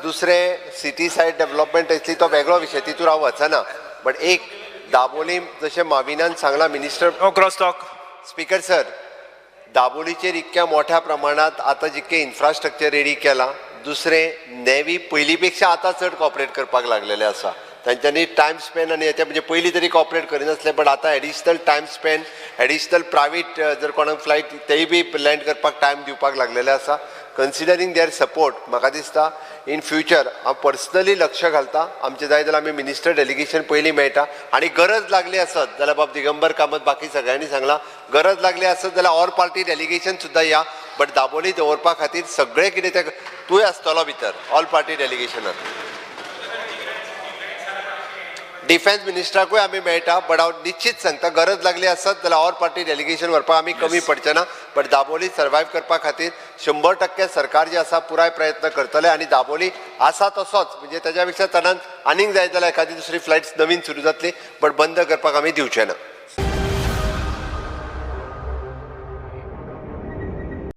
दुसरे सिटी सायड डेव्हलपमेंट आसली तो वेगळो विशय, तितूर हांव वचना. बट एक दाबोलीम जशें माविनान सांगलां minister, no cross talk. Speaker sir, दाबोलीचेर इतक्या मोठ्या प्रमाणांत आतां जितकें इन्फ्रास्ट्रक्चर रेडी केलां, दुसरें नेवी पयलीं पेक्षा आतां चड कॉपरेट करपाक लागलेलें आसा. तांच्यांनी टायम स्पेन आनी हें म्हणजे पयलीं तरी कॉपरेट करिनासले, बट आतां additional time span, additional private जर कोणाक फ्लायट तेय बी लँड करपाक टायम दिवपाक लागलेले आसा. कन्सिडरींग there support म्हाका दिसता इन फ्युचर हांव पर्सनली लक्ष घालता. आमचें जाय जाल्यार आमी मिनिस्टर डेलिगेशन पयलीं मेळटा आनी गरज लागली आसत जाल्यार बाब दिगंबर कामत बाकी सगळ्यांनी सांगलां, गरज लागली आसत जाल्यार ऑल पार्टी डेलिगेशन सुद्दां या, बट दाबोली दवरपा खातीर सगळें कितें तें तूंय आसतलो भितर ऑल पार्टी डेलिगेशनान. डिफेन्स मिनिस्टराकूय आमी मेळटा, बट हांव निश्चित सांगता गरज लागली आसत जाल्यार ऑल पार्टी डेलिगेशन व्हरपाक आमी कमी पडचे ना. बट दाबोली सर्वायव करपा खातीर 100% सरकार जे आसा पुराय प्रयत्न करतले आनी दाबोली आसा तसोच म्हणजे तेज्या पेक्षा चडान आनीक जाय जाल्यार एखादी दुसरी फ्लायट्स नवीन सुरू जातली, बट बंद करपाक आमी दिवचे ना.